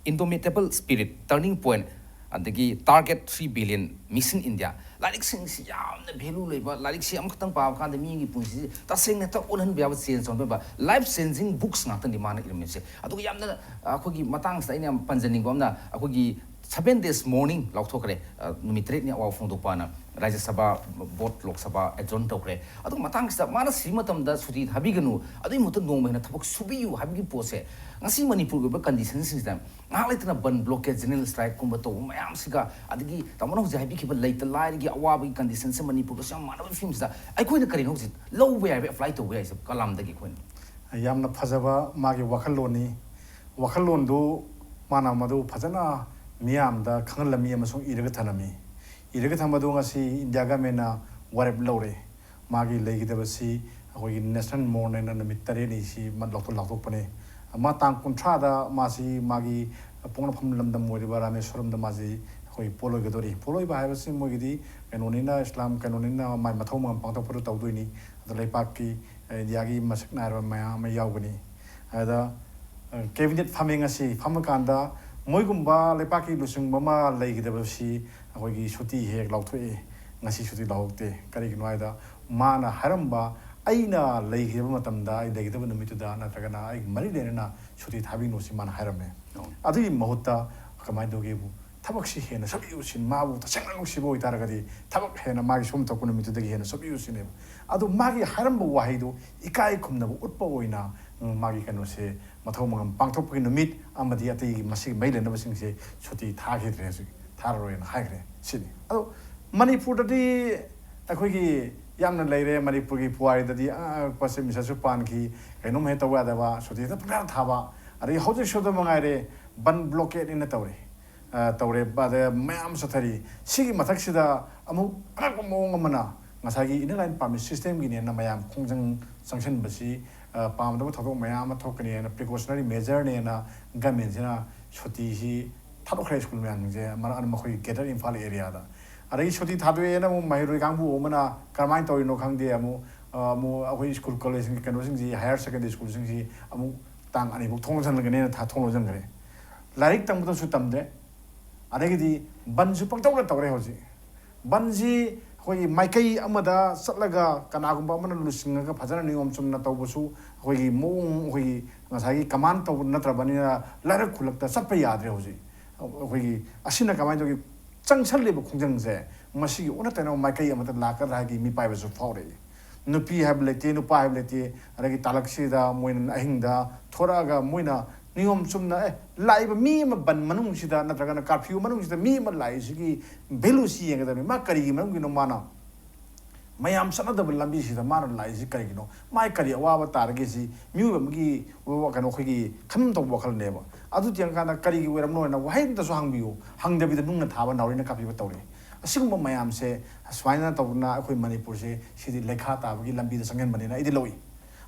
Indomitable Spirit, Turning Point, ꯑꯗꯒꯤ Target three billion, Mission India, ꯂꯥꯏꯔꯤꯛꯁꯤꯡꯁꯤ ꯌꯥꯝꯅ ꯚꯦꯂꯨ ꯂꯩꯕ, ꯂꯥꯏꯔꯤꯛꯁꯤ ꯑꯃꯈꯛꯇꯪ ꯄꯥꯕ ꯀꯥꯟꯗ ꯃꯤꯒꯤ ꯄꯨꯟꯁꯤꯁꯤ ꯇꯁꯦꯡꯅ ꯍꯦꯛꯇ ꯑꯣꯟꯍꯟꯕ ꯌꯥꯕ, ꯆꯦꯟꯖ ꯇꯧꯍꯟꯕ ꯌꯥꯕ, ꯂꯥꯏꯐ ꯆꯦꯟꯖꯤꯡ ꯕꯨꯛꯁ ꯉꯥꯛꯇꯅꯤ ꯃꯥꯅ ꯏꯔꯝꯃꯤꯁꯦ꯫ ꯑꯗꯨꯒ ꯌꯥꯝꯅ, ꯑ, ꯑꯩꯈꯣꯏꯒꯤ ꯃꯇꯥꯡꯁꯤꯗ ꯑꯩꯅ ꯌꯥꯝ ꯄꯟꯖꯅꯤꯡꯕ ꯑꯃꯅ, ꯑꯩꯈꯣꯏꯒꯤ Seven Days Mourning ꯂꯥꯎꯊꯣꯛꯈ꯭ꯔꯦ, ꯑ, ꯅꯨꯃꯤꯠ ꯇꯔꯦꯠꯅꯤ ꯑꯋꯥꯕ ꯐꯣꯡꯗꯣꯛꯄꯅ꯫ ꯔꯥꯖ꯭ꯌ ꯁꯚꯥ, ꯕꯣꯠ, ꯂꯣꯛ ꯁꯚꯥ ꯑꯦꯗꯖꯣꯔꯟ ꯇꯧꯈ꯭ꯔꯦ꯫ ꯑꯗꯨꯒ ꯃꯇꯥꯡꯁꯤꯗ ꯃꯥꯅ ꯁꯤꯕ ꯃꯇꯝꯗ ꯁꯨꯇꯤ ꯊꯥꯕꯤꯒꯅꯨ, ꯑꯗꯨꯒꯤ ꯃꯍꯨꯠꯇ ꯅꯣꯡꯃ ꯍꯦꯟꯅ ꯊꯕꯛ ꯁꯨꯕꯤꯌꯨ ꯍꯥꯏꯕꯒꯤ ꯄꯣꯠꯁꯦ ꯉꯁꯤ ꯃꯅꯤꯄꯨꯔꯒꯤ ꯑꯣꯏꯕ ꯀꯟꯗꯤꯁꯟꯁꯤꯡꯁꯤꯗ ꯉꯥꯏꯍꯥꯛ ꯂꯩꯇꯅ ꯕꯟ, ꯕ꯭ꯂꯣꯀꯦꯠ, ꯖꯦꯅꯔꯦꯜ ꯁ꯭ꯇ꯭ꯔꯥꯏꯛꯀꯨꯝꯕ ꯇꯧꯕ ꯃꯌꯥꯝꯁꯤꯒ, ꯑꯗꯒꯤ ꯇꯥꯃꯣꯅ ꯍꯧꯖꯤꯛ ꯍꯥꯏꯕꯤꯈꯤꯕ ꯂꯩꯇ ꯂꯥꯏꯔꯒꯤ ꯑꯋꯥꯕꯒꯤ ꯀꯟꯗꯤꯁꯟꯁꯦ ꯃꯅꯤꯄꯨꯔꯒꯁꯨ ꯌꯥꯝ ꯃꯥꯟꯅꯕ ꯐꯤꯕꯝꯁꯤꯗ ꯑꯩꯈꯣꯏꯅ ꯀꯔꯤꯅꯣ ꯍꯧꯖꯤꯛ ꯂꯧꯕ ꯌꯥꯏꯕ, ꯑꯦꯄ꯭ꯂꯥꯏ ꯇꯧꯕ ꯌꯥꯏꯁꯦ ꯀꯂꯥꯝꯗꯒꯤ ꯑꯩꯈꯣꯏꯅ? ꯌꯥꯝꯅ ꯐꯖꯕ ꯃꯥꯒꯤ ꯋꯥꯈꯜꯂꯣꯟꯅꯤ꯫ ꯋꯥꯈꯜꯂꯣꯟꯗꯨ ꯃꯥꯅ ꯃꯗꯨ ꯐꯖꯅ ꯃꯤꯌꯥꯝꯗ ꯈꯪꯍꯜꯂꯝꯃꯤ ꯑꯃꯁꯨꯡ ꯏꯔꯒ ꯊꯝꯂꯝꯃꯤ꯫ ꯏꯔꯒ ꯊꯝꯕꯗꯨ ꯉꯁꯤ ꯏꯟꯗꯤꯌꯥ ꯒꯃꯦꯟꯅ ꯋꯥꯔꯦꯞ ꯂꯧꯔꯦ꯫ ꯃꯥꯒꯤ ꯂꯩꯒꯗꯕꯁꯤ ꯑꯩꯈꯣꯏꯒꯤ ꯅꯦꯁꯅꯦꯜ ꯃꯣꯔꯟ ꯍꯥꯏꯅ ꯅꯨꯃꯤꯠ ꯇꯔꯦꯠꯅꯤ ꯁꯤ ꯃꯥ ꯂꯧꯊꯣꯛ-, ꯂꯥꯎꯊꯣꯛꯄꯅꯦ꯫ ꯃꯥ ꯇꯥꯡ ꯀꯨꯟꯊ꯭ꯔꯥꯗ ꯃꯥꯁꯤ ꯃꯥꯒꯤ ꯄꯣꯛꯅꯐꯝ ꯂꯝꯗꯝ ꯑꯣꯏꯔꯤꯕ ꯔꯥꯃꯦꯁ꯭ꯋꯔꯝꯗ ꯃꯥꯁꯤ ꯑꯩꯈꯣꯏ ꯄꯣꯠꯂꯣꯏꯒꯗꯧꯔꯤ꯫ ꯄꯣꯠꯂꯣꯏꯕ ꯍꯥꯏꯕꯁꯤ ꯃꯣꯏꯒꯤꯗꯤ ꯀꯩꯅꯣꯅꯤꯅ, ꯏꯁꯂꯥꯝ ꯀꯩꯅꯣꯅꯤꯅ ꯃꯥꯏ ꯃꯊꯧ ꯃꯉꯝ ꯄꯥꯡꯊꯣꯛꯄꯗꯨ ꯇꯧꯗꯣꯏꯅꯤ꯫ ꯑꯗꯣ ꯂꯩꯄꯥꯛꯀꯤ, ꯏꯟꯗꯤꯌꯥꯒꯤ ꯃꯁꯛ ꯅꯥꯏꯔꯕ ꯃꯌꯥꯝ ꯑꯃ ꯌꯥꯎꯒꯅꯤ꯫ ꯑꯗ, ꯑ, ꯀꯦꯕꯤꯅꯦꯠ ꯐꯝꯃꯤꯡ ꯑꯁꯤ ꯐꯝꯃꯀꯥꯟꯗ ꯃꯣꯏꯒꯨꯝꯕ ꯂꯩꯄꯥꯛꯀꯤ ꯂꯨꯆꯤꯡꯕ ꯑꯃ ꯂꯩꯒꯗꯕꯁꯤ ꯑꯩꯈꯣꯏꯒꯤ ꯁꯨꯇꯤ ꯍꯦꯛ ꯂꯥꯎꯊꯣꯛꯑꯦ꯫ ꯉꯁꯤ ꯁꯨꯇꯤ ꯂꯧꯍꯧꯗꯦ꯫ ꯀꯔꯤꯒꯤꯅꯣ ꯍꯥꯏꯗ, ꯃꯥꯅ ꯍꯥꯏꯔꯝꯕ, "ꯑꯩꯅ ꯂꯩꯈꯤꯕ ꯃꯇꯝꯗ, ꯑꯩ ꯂꯩꯒꯗꯕ ꯅꯨꯃꯤꯠꯇꯨꯗ ꯅꯠꯇ꯭ꯔꯒꯅ ꯑꯩꯒ ꯃꯔꯤ ꯂꯩꯅꯅ ꯁꯨꯇꯤ ꯊꯥꯕꯤꯅꯨ", ꯁꯤ ꯃꯥꯅ ꯍꯥꯏꯔꯝꯃꯦ꯫ ꯑꯗꯨꯒꯤ ꯃꯍꯨꯠꯇ ꯀꯃꯥꯏꯅ ꯇꯧꯒꯦꯕꯨ, ꯊꯕꯛꯁꯤ ꯍꯦꯟꯅ ꯁꯨꯕꯤꯌꯨ ꯁꯤꯅꯤ꯫ ꯃꯥꯕꯨ ꯇꯁꯦꯡꯅ ꯅꯨꯡꯁꯤꯕ ꯑꯣꯏꯇꯥꯔꯒꯗꯤ, ꯊꯕꯛ ꯍꯦꯟꯅ ꯃꯥꯒꯤ ꯁꯨꯝ ꯊꯣꯛꯄ ꯅꯨꯃꯤꯠꯇꯨꯗꯒꯤ ꯍꯦꯟꯅ ꯁꯨꯕꯤꯌꯨ ꯁꯤꯅꯦꯕ꯫ ꯑꯗꯣ ꯃꯥꯒꯤ ꯍꯥꯏꯔꯝꯕ ꯋꯥꯍꯩꯗꯣ ꯏꯀꯥꯏ ꯈꯨꯝꯅꯕ ꯎꯠꯄ ꯑꯣꯏꯅ, ꯎꯝ, ꯃꯥꯒꯤ ꯀꯩꯅꯣꯁꯦ, ꯃꯊꯧ ꯃꯉꯝ ꯄꯥꯡꯊꯣꯛꯄꯒꯤ ꯅꯨꯃꯤꯠ ꯑꯃꯗꯤ ꯑꯇꯩꯒꯤ ꯃꯁꯤꯒꯤ ꯃꯔꯤ ꯂꯩꯅꯕꯁꯤꯡꯁꯦ ꯁꯨꯇꯤ ꯊꯥꯈꯤꯗ꯭ꯔꯦ, ꯍꯧꯖꯤꯛ ꯊꯥꯔꯔꯣꯏꯅ ꯍꯥꯏꯈ꯭ꯔꯦ꯫ ꯁꯤꯅꯤ꯫ ꯑꯗꯣ ꯃꯅꯤꯄꯨꯔꯗꯗꯤ ꯑꯩꯈꯣꯏꯒꯤ ꯌꯥꯝꯅ ꯂꯩꯔꯦ꯫ ꯃꯅꯤꯄꯨꯔꯒꯤ ꯄꯨꯋꯥꯔꯤꯗꯗꯤ ꯑꯉꯛꯄꯁꯦ ꯃꯤꯁꯠꯁꯨ ꯄꯥꯟꯈꯤ, ꯀꯩꯅꯣꯝ ꯍꯦꯛ ꯇꯧꯕ ꯌꯥꯗꯕ, ꯁꯨꯇꯤ ꯍꯦꯛꯇ ꯄꯪꯊꯥ ꯊꯥꯕ꯫ ꯑꯗꯒꯤ ꯍꯧꯖꯤꯛꯁꯨ ꯑꯗꯨꯝ ꯃꯉꯥꯏꯔꯦ, ꯕꯟ ꯕ꯭ꯂꯣꯀꯦꯠꯅꯤꯅ ꯇꯧꯔꯤ꯫ ꯑ, ꯇꯧꯔꯦ, ꯑꯗ ꯃꯌꯥꯝ ꯆꯠꯊꯔꯤ꯫ ꯁꯤꯒꯤ ꯃꯊꯛꯁꯤꯗ ꯑꯃꯨꯛ ꯑꯉꯛꯄ ꯃꯑꯣꯡ ꯑꯃꯅ ꯉꯁꯥꯏꯒꯤ Inner Line Permit Systemꯒꯤꯅꯦꯅ ꯃꯌꯥꯝ ꯈꯣꯡꯖꯪ ꯆꯪꯁꯤꯟꯕꯁꯤ, ꯑ, ꯄꯥꯝꯗꯕ ꯊꯧꯗꯣꯛ ꯃꯌꯥꯝ ꯑꯃ ꯊꯣꯛꯀꯅꯤꯅ, precautionary measureꯅꯦꯅ governmentꯁꯤꯅ ꯁꯨꯇꯤꯁꯤ ꯊꯥꯗꯣꯛꯈ꯭ꯔꯦ ꯁ꯭ꯀꯨꯜ ꯃꯌꯥꯝꯁꯤꯡꯁꯦ, ꯃꯔꯛ ꯑꯃ ꯑꯩꯈꯣꯏꯒꯤ Greater Imphal areaꯗ꯫ ꯑꯗꯒꯤ ꯁꯨꯇꯤ ꯊꯥꯗꯣꯛꯑꯦꯅ ꯑꯃꯨꯛ ꯃꯍꯩꯔꯣꯏ ꯀꯥꯡꯕꯨ ꯑꯃꯅ ꯀꯔꯝꯍꯥꯏꯅ ꯇꯧꯔꯤꯅꯣ ꯈꯪꯗꯦ, ꯑꯃꯨꯛ, ꯑ, ꯑꯃꯨꯛ ꯑꯩꯈꯣꯏ ꯁ꯭ꯀꯨꯜ ꯀꯣꯂꯦꯖꯁꯤꯡꯒꯤ ꯀꯩꯅꯣꯁꯤꯡꯁꯤ, higher secondary ꯁ꯭ꯀꯨꯜꯁꯤꯡꯁꯤ ꯑꯃꯨꯛ ꯇꯥꯡ ꯑꯅꯤꯐꯥꯎ ꯊꯣꯡ ꯂꯣꯟꯁꯤꯟꯒꯅꯦꯅ ꯊꯥ-, ꯊꯣꯡ ꯂꯣꯟꯁꯤꯟꯈ꯭ꯔꯦ꯫ ꯂꯥꯏꯔꯤꯛ ꯇꯝꯕꯗꯁꯨ ꯇꯝꯗ꯭ꯔꯦ꯫ ꯑꯗꯒꯤꯗꯤ ꯕꯟꯁꯨ ꯄꯪꯇꯧꯗ ꯇꯧꯔꯦ ꯍꯧꯖꯤꯛ꯫ ꯕꯟꯁꯤ ꯑꯩꯈꯣꯏꯒꯤ ꯃꯥꯏꯀꯩ ꯑꯃꯗ ꯆꯠꯂꯒ ꯀꯅꯥꯒꯨꯝꯕ ꯑꯃꯅ ꯂꯨꯆꯤꯡꯉꯒ ꯐꯖꯅ ꯅꯤꯌꯣꯝ ꯆꯨꯝꯅ ꯇꯧꯕꯁꯨ ꯑꯩꯈꯣꯏꯒꯤ ꯃꯑꯣꯡ, ꯑꯩꯈꯣꯏꯒꯤ ꯉꯁꯥꯏꯒꯤ command ꯇꯧꯕ ꯅꯠꯇ꯭ꯔꯕꯅꯤꯅ ꯂꯩꯔꯛ ꯈꯨꯜꯂꯛꯇ ꯆꯠꯄ ꯌꯥꯗ꯭ꯔꯦ ꯍꯧꯖꯤꯛ꯫ ꯑꯩꯈꯣꯏꯒꯤ ꯑꯁꯤꯅ ꯀꯃꯥꯏꯅ ꯇꯧꯒꯦ? ꯆꯪꯁꯜꯂꯤꯕ ꯈꯣꯡꯖꯪꯁꯦ, ꯃꯁꯤꯒꯤ ꯑꯣꯟꯅ ꯇꯩꯅꯕ ꯃꯥꯏꯀꯩ ꯑꯃꯗ ꯂꯥꯛꯀꯗ꯭ꯔꯥ ꯍꯥꯏꯕꯒꯤ ꯃꯤꯄꯥꯏꯕꯁꯨ ꯐꯥꯎꯔꯛꯏ꯫ ꯅꯨꯄꯤ ꯍꯥꯏꯕ ꯂꯩꯇꯦ, ꯅꯨꯄꯥ ꯍꯥꯏꯕ ꯂꯩꯇꯦ꯫ ꯑꯗꯒꯤ ꯇꯥꯂꯛꯁꯤꯗ ꯃꯣꯏꯅ ꯑꯍꯤꯡꯗ ꯊꯣꯔꯛꯑꯒ ꯃꯣꯏꯅ ꯅꯤꯌꯣꯝ ꯆꯨꯝꯅ, ꯑꯦ, ꯂꯥꯛꯏꯕ ꯃꯤ ꯑꯃ ꯕꯟ ꯃꯅꯨꯡꯁꯤꯗ ꯅꯠꯇ꯭ꯔꯒꯅ curfew ꯃꯅꯨꯡꯁꯤꯗ ꯃꯤ ꯑꯃ ꯂꯥꯛꯏꯁꯤꯒꯤ value ꯁꯤ ꯌꯦꯡꯒꯗꯕꯅꯤ꯫ ꯃꯥ ꯀꯔꯤꯒꯤ ꯃꯔꯝꯒꯤꯅꯣ ꯃꯥꯅ ꯃꯌꯥꯝ ꯆꯠꯅꯗꯕ ꯂꯝꯕꯤꯁꯤꯗ ꯃꯥꯅ ꯂꯥꯛꯏꯁꯤ ꯀꯔꯤꯒꯤꯅꯣ? ꯃꯥꯏ ꯀꯔꯤ ꯑꯋꯥꯕ ꯇꯥꯔꯒꯦ? ꯁꯤ ꯃꯤꯑꯣꯏꯕ ꯑꯃꯒꯤ ꯋꯥ-, ꯀꯩꯅꯣ, ꯑꯩꯈꯣꯏꯒꯤ ꯈꯟꯐꯝ ꯊꯣꯛꯄ ꯋꯥꯈꯜꯅꯦꯕ꯫ ꯑꯗꯨ ꯌꯦꯡꯉꯀꯥꯟꯗ ꯀꯔꯤꯒꯤ ꯑꯣꯏꯔꯝꯅꯣ ꯍꯥꯏꯅ ꯋꯥꯍꯩ ꯑꯃꯇꯁꯨ ꯍꯪꯕꯤꯌꯨ꯫ ꯍꯪꯗꯕꯤꯗ ꯅꯨꯡꯅ ꯊꯥꯕ, ꯅꯥꯎꯔꯤꯅ ꯀꯥꯞꯄꯤꯕ ꯇꯧꯔꯤ꯫ ꯑꯁꯤꯒꯨꯝꯕ ꯃꯌꯥꯝꯁꯦ ꯁꯨꯃꯥꯏꯅ ꯇꯧꯗꯅ ꯑꯩꯈꯣꯏ ꯃꯅꯤꯄꯨꯔꯁꯦ ꯁꯤꯗꯤ ꯂꯩꯈꯥ ꯇꯥꯕꯒꯤ ꯂꯝꯕꯤꯗ ꯆꯪꯍꯟꯕꯅꯤꯅ ꯑꯩꯗꯤ ꯂꯧꯏ꯫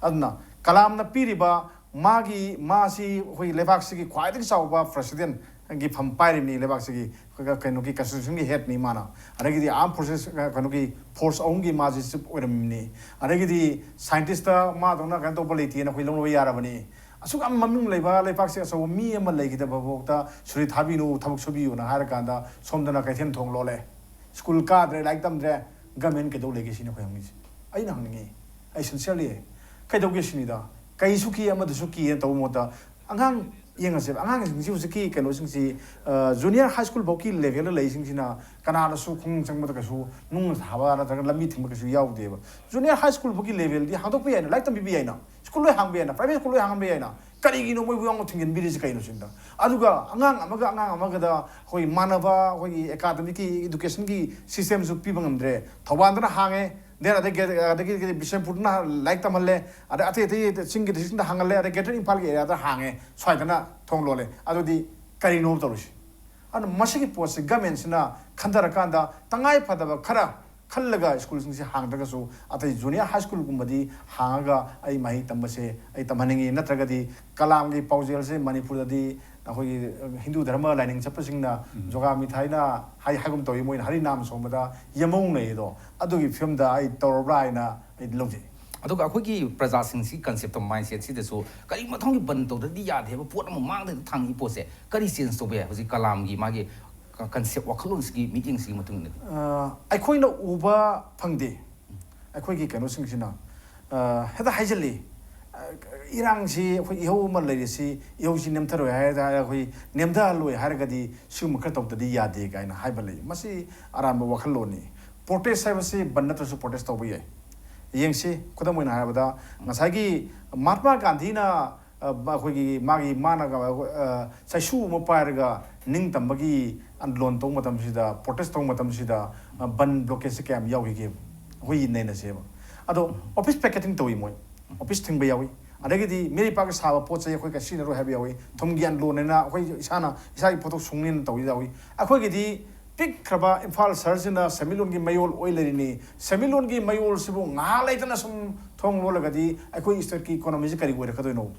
ꯑꯗꯨꯅ ꯀꯂꯥꯝꯅ ꯄꯤꯔꯤꯕ ꯃꯥꯒꯤ, ꯃꯥꯁꯤ ꯑꯩꯈꯣꯏ ꯂꯩꯕꯥꯛꯁꯤꯒꯤ ꯈ꯭ꯋꯥꯏꯗꯒꯤ ꯆꯥꯎꯕ presidentꯒꯤ ꯐꯝ ꯄꯥꯏꯔꯤꯕꯅꯤ ꯂꯩꯕꯥꯛꯁꯤꯒꯤ꯫ ꯑꯩꯈꯣꯏꯒ ꯀꯩꯅꯣꯒꯤ constitutionꯒꯤ headꯅꯤ ꯃꯥꯅ꯫ ꯑꯗꯒꯤꯗꯤ armed forces, ꯑ, ꯀꯩꯅꯣꯒꯤ force ꯑꯍꯨꯝꯒꯤ ꯃꯥꯁꯤ chief ꯑꯣꯏꯔꯝꯃꯤꯅꯤ꯫ ꯑꯗꯒꯤꯗꯤ scientistꯇ ꯃꯥꯗꯧꯅ ꯀꯩꯅꯣ ꯇꯧꯕ ꯂꯩꯇꯦꯅ ꯑꯩꯈꯣꯏ ꯂꯧꯅꯕ ꯌꯥꯔꯕꯅꯤ꯫ ꯑꯁꯨꯛ ꯌꯥꯝ ꯃꯃꯤꯡ ꯂꯩꯕ ꯂꯩꯕꯥꯛꯁꯦ ꯑꯆꯧꯕ ꯃꯤ ꯑꯃ ꯂꯩꯈꯤꯗꯕ ꯐꯥꯎꯗ ꯁꯨꯇꯤ ꯊꯥꯕꯤꯅꯨ, ꯊꯕꯛ ꯁꯨꯕꯤꯌꯨꯅ ꯍꯥꯏꯔꯀꯥꯟꯗ ꯁꯣꯝꯗꯅ ꯀꯩꯊꯦꯜ ꯊꯣꯡ ꯂꯣꯜꯂꯦ꯫ ꯁ꯭ꯀꯨꯜ ꯀꯥꯗ꯭ꯔꯦ, ꯂꯥꯏꯔꯤꯛ ꯇꯝꯗ꯭ꯔꯦ, ꯒꯃꯦꯟ ꯀꯩꯗꯧ ꯂꯩꯒꯦ ꯁꯤꯅꯤ ꯑꯩꯈꯣꯏ ꯍꯪꯅꯤꯡꯉꯤꯁꯦ꯫ ꯑꯩꯅ ꯍꯪꯅꯤꯡꯉꯤ, ꯑꯩ ꯁꯤꯟꯁꯤꯌꯔꯂꯤ, ꯀꯩꯗꯧꯒꯦ ꯁꯤꯅꯤꯗ꯫ ꯀꯩꯁꯨ ꯀꯤ, ꯑꯃꯗꯁꯨ ꯀꯤꯅ ꯇꯧꯕ ꯃꯍꯨꯠꯇ, ꯑꯉꯥꯡ ꯌꯦꯡꯉꯁꯦꯕ, ꯑꯉꯥꯡꯁꯤꯡꯁꯤ ꯍꯧꯖꯤꯛꯀꯤ ꯀꯩꯅꯣꯁꯤꯡꯁꯤ, ꯖꯨꯅꯤꯌꯔ ꯍꯥꯏ ꯁ꯭ꯀꯨꯜ ꯐꯥꯎꯒꯤ ꯂꯦꯚꯦꯜꯗ ꯂꯩꯁꯤꯡꯁꯤꯅ ꯀꯅꯥꯅꯁꯨ ꯈꯣꯡ ꯆꯪꯕꯗ ꯀꯩꯁꯨ ꯅꯨꯡꯅ ꯊꯥꯕ ꯅꯠꯇ꯭ꯔꯒ ꯂꯝꯕꯤ ꯊꯤꯡꯕ ꯀꯩꯁꯨ ꯌꯥꯎꯗꯦꯕ꯫ ꯖꯨꯅꯤꯌꯔ ꯍꯥꯏ ꯁ꯭ꯀꯨꯜ ꯐꯥꯎꯒꯤ ꯂꯦꯚꯦꯜꯗꯤ ꯍꯥꯡꯗꯣꯛꯄ ꯌꯥꯏꯅ, ꯂꯥꯏꯔꯤꯛ ꯇꯝꯕꯤꯕ ꯌꯥꯏꯅ, ꯁ꯭ꯀꯨꯜ ꯂꯣꯏ ꯍꯥꯡꯕ ꯌꯥꯏꯅ, ꯄ꯭ꯔꯥꯏꯚꯦꯠ ꯁ꯭ꯀꯨꯜ ꯂꯣꯏ ꯍꯥꯡꯕ ꯌꯥꯏꯅ꯫ ꯀꯔꯤꯒꯤꯅꯣ ꯃꯣꯏꯕꯨ ꯌꯥꯝꯅ ꯊꯤꯡꯖꯤꯟꯕꯤꯔꯤꯁꯤ ꯀꯩꯅꯣ ꯁꯤꯗ? ꯑꯗꯨꯒ ꯑꯉꯥꯡ ꯑꯃꯒ ꯑꯉꯥꯡ ꯑꯃꯒꯗ ꯑꯩꯈꯣꯏ ꯃꯥꯟꯅꯕ, ꯑꯩꯈꯣꯏꯒꯤ ꯑꯦꯀꯥꯗꯃꯤꯛꯀꯤ, ꯏꯗꯨꯀꯦꯁꯟꯒꯤ ꯁꯤꯁꯇꯦꯝꯁꯨ ꯄꯤꯕ ꯉꯝꯗ꯭ꯔꯦ꯫ ꯊꯧꯕꯥꯜꯗꯅ ꯍꯥꯡꯉꯦ, ꯗꯦꯟ ꯑꯗꯒꯤ, ꯑꯗꯒꯤ ꯕꯤꯁꯦꯝꯄꯨꯔꯗꯅ ꯂꯥꯏꯔꯤꯛ ꯇꯝꯍꯜꯂꯦ, ꯑꯗꯩ ꯑꯇꯩ ꯑꯇꯩ ꯆꯤꯡꯒꯤ ꯗꯤꯁꯇ꯭ꯔꯤꯛꯁꯤꯡꯗ ꯍꯥꯡꯍꯜꯂꯦ, ꯑꯗꯩ ꯒ꯭ꯔꯦꯇꯔ ꯏꯝꯐꯥꯜꯒꯤ ꯑꯦꯔꯤꯌꯥꯗ ꯍꯥꯡꯉꯦ, ꯁ꯭ꯋꯥꯏꯗꯅ ꯊꯣꯡ ꯂꯣꯜꯂꯦ꯫ ꯑꯗꯨꯗꯤ ꯀꯔꯤꯅꯣ ꯇꯧꯔꯤꯁꯤ? ꯑꯗꯨꯅ ꯃꯁꯤꯒꯤ ꯄꯣꯠꯁꯤ ꯒꯃꯦꯟꯁꯤꯅ ꯈꯟꯊꯔꯀꯥꯟꯗ ꯇꯉꯥꯏ ꯐꯗꯕ ꯈꯔ ꯈꯜꯂꯒ ꯁ꯭ꯀꯨꯜꯁꯤꯡꯁꯤ ꯍꯥꯡꯗ꯭ꯔꯒꯁꯨ ꯑꯇꯩ ꯖꯨꯅꯤꯌꯔ ꯍꯥꯏ ꯁ꯭ꯀꯨꯜꯒꯨꯝꯕꯗꯤ ꯍꯥꯡꯉꯒ ꯑꯩ ꯃꯍꯩ ꯇꯝꯕꯁꯦ ꯑꯩ ꯇꯝꯍꯟꯅꯤꯡꯉꯤ꯫ ꯅꯠꯇ꯭ꯔꯒꯗꯤ ꯀꯂꯥꯝꯒꯤ ꯄꯥꯎꯖꯦꯜꯁꯦ ꯃꯅꯤꯄꯨꯔꯗꯗꯤ ꯑꯩꯈꯣꯏꯒꯤ ꯍꯤꯟꯗꯨ ꯙꯔꯃ ꯂꯥꯏꯅꯤꯡ ꯆꯠꯄꯁꯤꯡꯅ ꯎꯝ꯫ ꯖꯣꯒꯥ ꯃꯤꯊꯥꯏꯅ ꯍꯥꯏ-, ꯍꯥꯏꯒꯨꯝ ꯇꯧꯏ, ꯃꯣꯏꯅ ꯍꯔꯤ ꯅꯥꯝ ꯁꯣꯟꯕꯗ ꯌꯦꯃꯧꯅꯩ ꯑꯗꯣ, ꯑꯗꯨꯒꯤ ꯐꯤꯕꯝꯗ ꯑꯩ ꯇꯧꯔꯕ꯭ꯔꯥ ꯍꯥꯏꯅ ꯑꯩ ꯂꯧꯖꯩ꯫ ꯑꯗꯨꯒ ꯑꯩꯈꯣꯏꯒꯤ ꯄ꯭ꯔꯖꯥꯁꯤꯡꯁꯤ ꯀꯟꯁꯦꯞꯇꯣ, ꯃꯥꯏꯟꯁꯦꯠꯁꯤꯗꯁꯨ ꯀꯔꯤ ꯃꯊꯧꯒꯤ ꯕꯟ ꯇꯧꯗ꯭ꯔꯗꯤ ꯌꯥꯗꯦ ꯍꯥꯏꯕ ꯄꯣꯠ ꯑꯃ ꯃꯥꯡꯗ ꯊꯥꯡꯉꯤ ꯄꯣꯠꯁꯦ ꯀꯔꯤ ꯆꯦꯟꯖ ꯇꯧꯕ ꯌꯥꯏ ꯍꯧꯖꯤꯛ ꯀꯂꯥꯝꯒꯤ ꯃꯥꯒꯤ ꯀ-, ꯀꯟꯁꯦꯞ ꯋꯥꯈꯜꯂꯣꯟꯁꯤꯒꯤ ꯃꯤꯠꯌꯦꯡꯁꯤꯒꯤ ꯃꯇꯨꯡ ꯏꯟꯅꯗꯤ? ꯑ, ꯑꯩꯈꯣꯏꯅ ꯎꯕ ꯐꯪꯗꯦ꯫ ꯑꯩꯈꯣꯏꯒꯤ ꯀꯩꯅꯣꯁꯤꯡꯁꯤꯅ, ꯑ, ꯍꯦꯛꯇ ꯍꯥꯏꯖꯤꯜꯂꯤ꯫ ꯑ, ꯏꯔꯥꯡꯁꯤ ꯑꯩꯈꯣꯏ ꯏꯍꯧ ꯑꯃ ꯂꯩꯔꯤꯁꯤ, ꯏꯍꯧꯁꯤ ꯅꯦꯝꯊꯔꯣꯏ ꯍꯥꯏꯔ-, ꯑꯩꯈꯣꯏ ꯅꯦꯝꯊꯍꯜꯂꯣꯏ ꯍꯥꯏꯔꯒꯗꯤ ꯁꯤꯒꯨꯝꯕ ꯈꯔ ꯇꯧꯗꯗꯤ ꯌꯥꯗꯦ ꯀꯥꯏꯅ ꯍꯥꯏꯕ ꯂꯩ꯫ ꯃꯁꯤ ꯑꯔꯥꯟꯕ ꯋꯥꯈꯜꯂꯣꯟꯅꯤ꯫ ꯄ꯭ꯔꯣꯇꯦꯁ ꯍꯥꯏꯕꯁꯤ ꯕꯟ ꯅꯠꯇ꯭ꯔꯁꯨ ꯄ꯭ꯔꯣꯇꯦꯁ ꯇꯧꯕ ꯌꯥꯏ꯫ ꯌꯦꯡꯁꯤ, ꯈꯨꯗꯝ ꯑꯣꯏꯅ ꯍꯥꯏꯔꯕꯗ, ꯉꯁꯥꯏꯒꯤ ꯃꯍꯥꯠꯃꯥ ꯒꯥꯟꯙꯤꯅ, ꯑ, ꯑꯩꯈꯣꯏꯒꯤ ꯃꯥꯒꯤ, ꯃꯥꯅ, ꯑ, ꯆꯩꯁꯨ ꯑꯃ ꯄꯥꯏꯔꯒ ꯅꯤꯡꯇꯝꯕꯒꯤ ꯑꯟꯗꯣꯂꯟ ꯇꯧꯕ ꯃꯇꯝꯁꯤꯗ, ꯄ꯭ꯔꯣꯇꯦꯁ ꯇꯧꯕ ꯃꯇꯝꯁꯤꯗ, ꯑ, ꯕꯟ ꯕ꯭ꯂꯣꯀꯦꯠꯁꯤ ꯀꯌꯥꯝ ꯌꯥꯎꯈꯤꯒꯦ? ꯑꯩꯈꯣꯏ ꯅꯩꯅꯁꯦꯕ꯫ ꯑꯗꯣ ꯑꯣꯐꯤꯁ ꯄꯦꯀꯦꯇꯤꯡ ꯇꯧꯏ ꯃꯣꯏ, ꯑꯣꯐꯤꯁ ꯊꯤꯡꯕ ꯌꯥꯎꯏ꯫ ꯑꯗꯒꯤꯗꯤ ꯃꯤꯔꯩꯕꯥꯛꯀꯤ ꯁꯥꯕ ꯄꯣꯠ ꯆꯩ ꯑꯩꯈꯣꯏ ꯀꯩ ꯁꯤꯖꯤꯟꯅꯔꯣꯏ ꯍꯥꯏꯕ ꯌꯥꯎꯏ꯫ ꯊꯨꯝꯒꯤ ꯑꯟꯗꯣꯂꯟ ꯍꯥꯏꯅ ꯑꯩꯈꯣꯏ ꯏꯁꯥꯅ ꯏꯁꯥꯒꯤ ꯄꯣꯠꯊꯣꯛ ꯁꯨꯡꯅꯦꯅ ꯇꯧꯕ ꯌꯥꯎꯏ꯫ ꯑꯩꯈꯣꯏꯒꯤꯗꯤ ꯄꯤꯛꯈ꯭ꯔꯕ ꯏꯝꯐꯥꯜ ꯁꯍꯔꯁꯤꯅ ꯁꯦꯟꯃꯤꯠꯂꯣꯟꯒꯤ ꯃꯌꯣꯜ ꯑꯣꯏ ꯂꯩꯔꯤꯅꯤ꯫ ꯁꯦꯟꯃꯤꯠꯂꯣꯟꯒꯤ ꯃꯌꯣꯜꯁꯤꯕꯨ ꯉꯥꯏꯍꯥꯛ ꯂꯩꯇꯅ ꯁꯨꯝ ꯊꯣꯡ ꯂꯣꯜꯂꯒꯗꯤ ꯑꯩꯈꯣꯏ ꯏꯁꯇꯦꯠꯀꯤ ꯏꯀꯣꯅꯣꯃꯤꯁꯤ ꯀꯔꯤ ꯑꯣꯏꯔꯛꯀꯗꯣꯏꯅꯣ?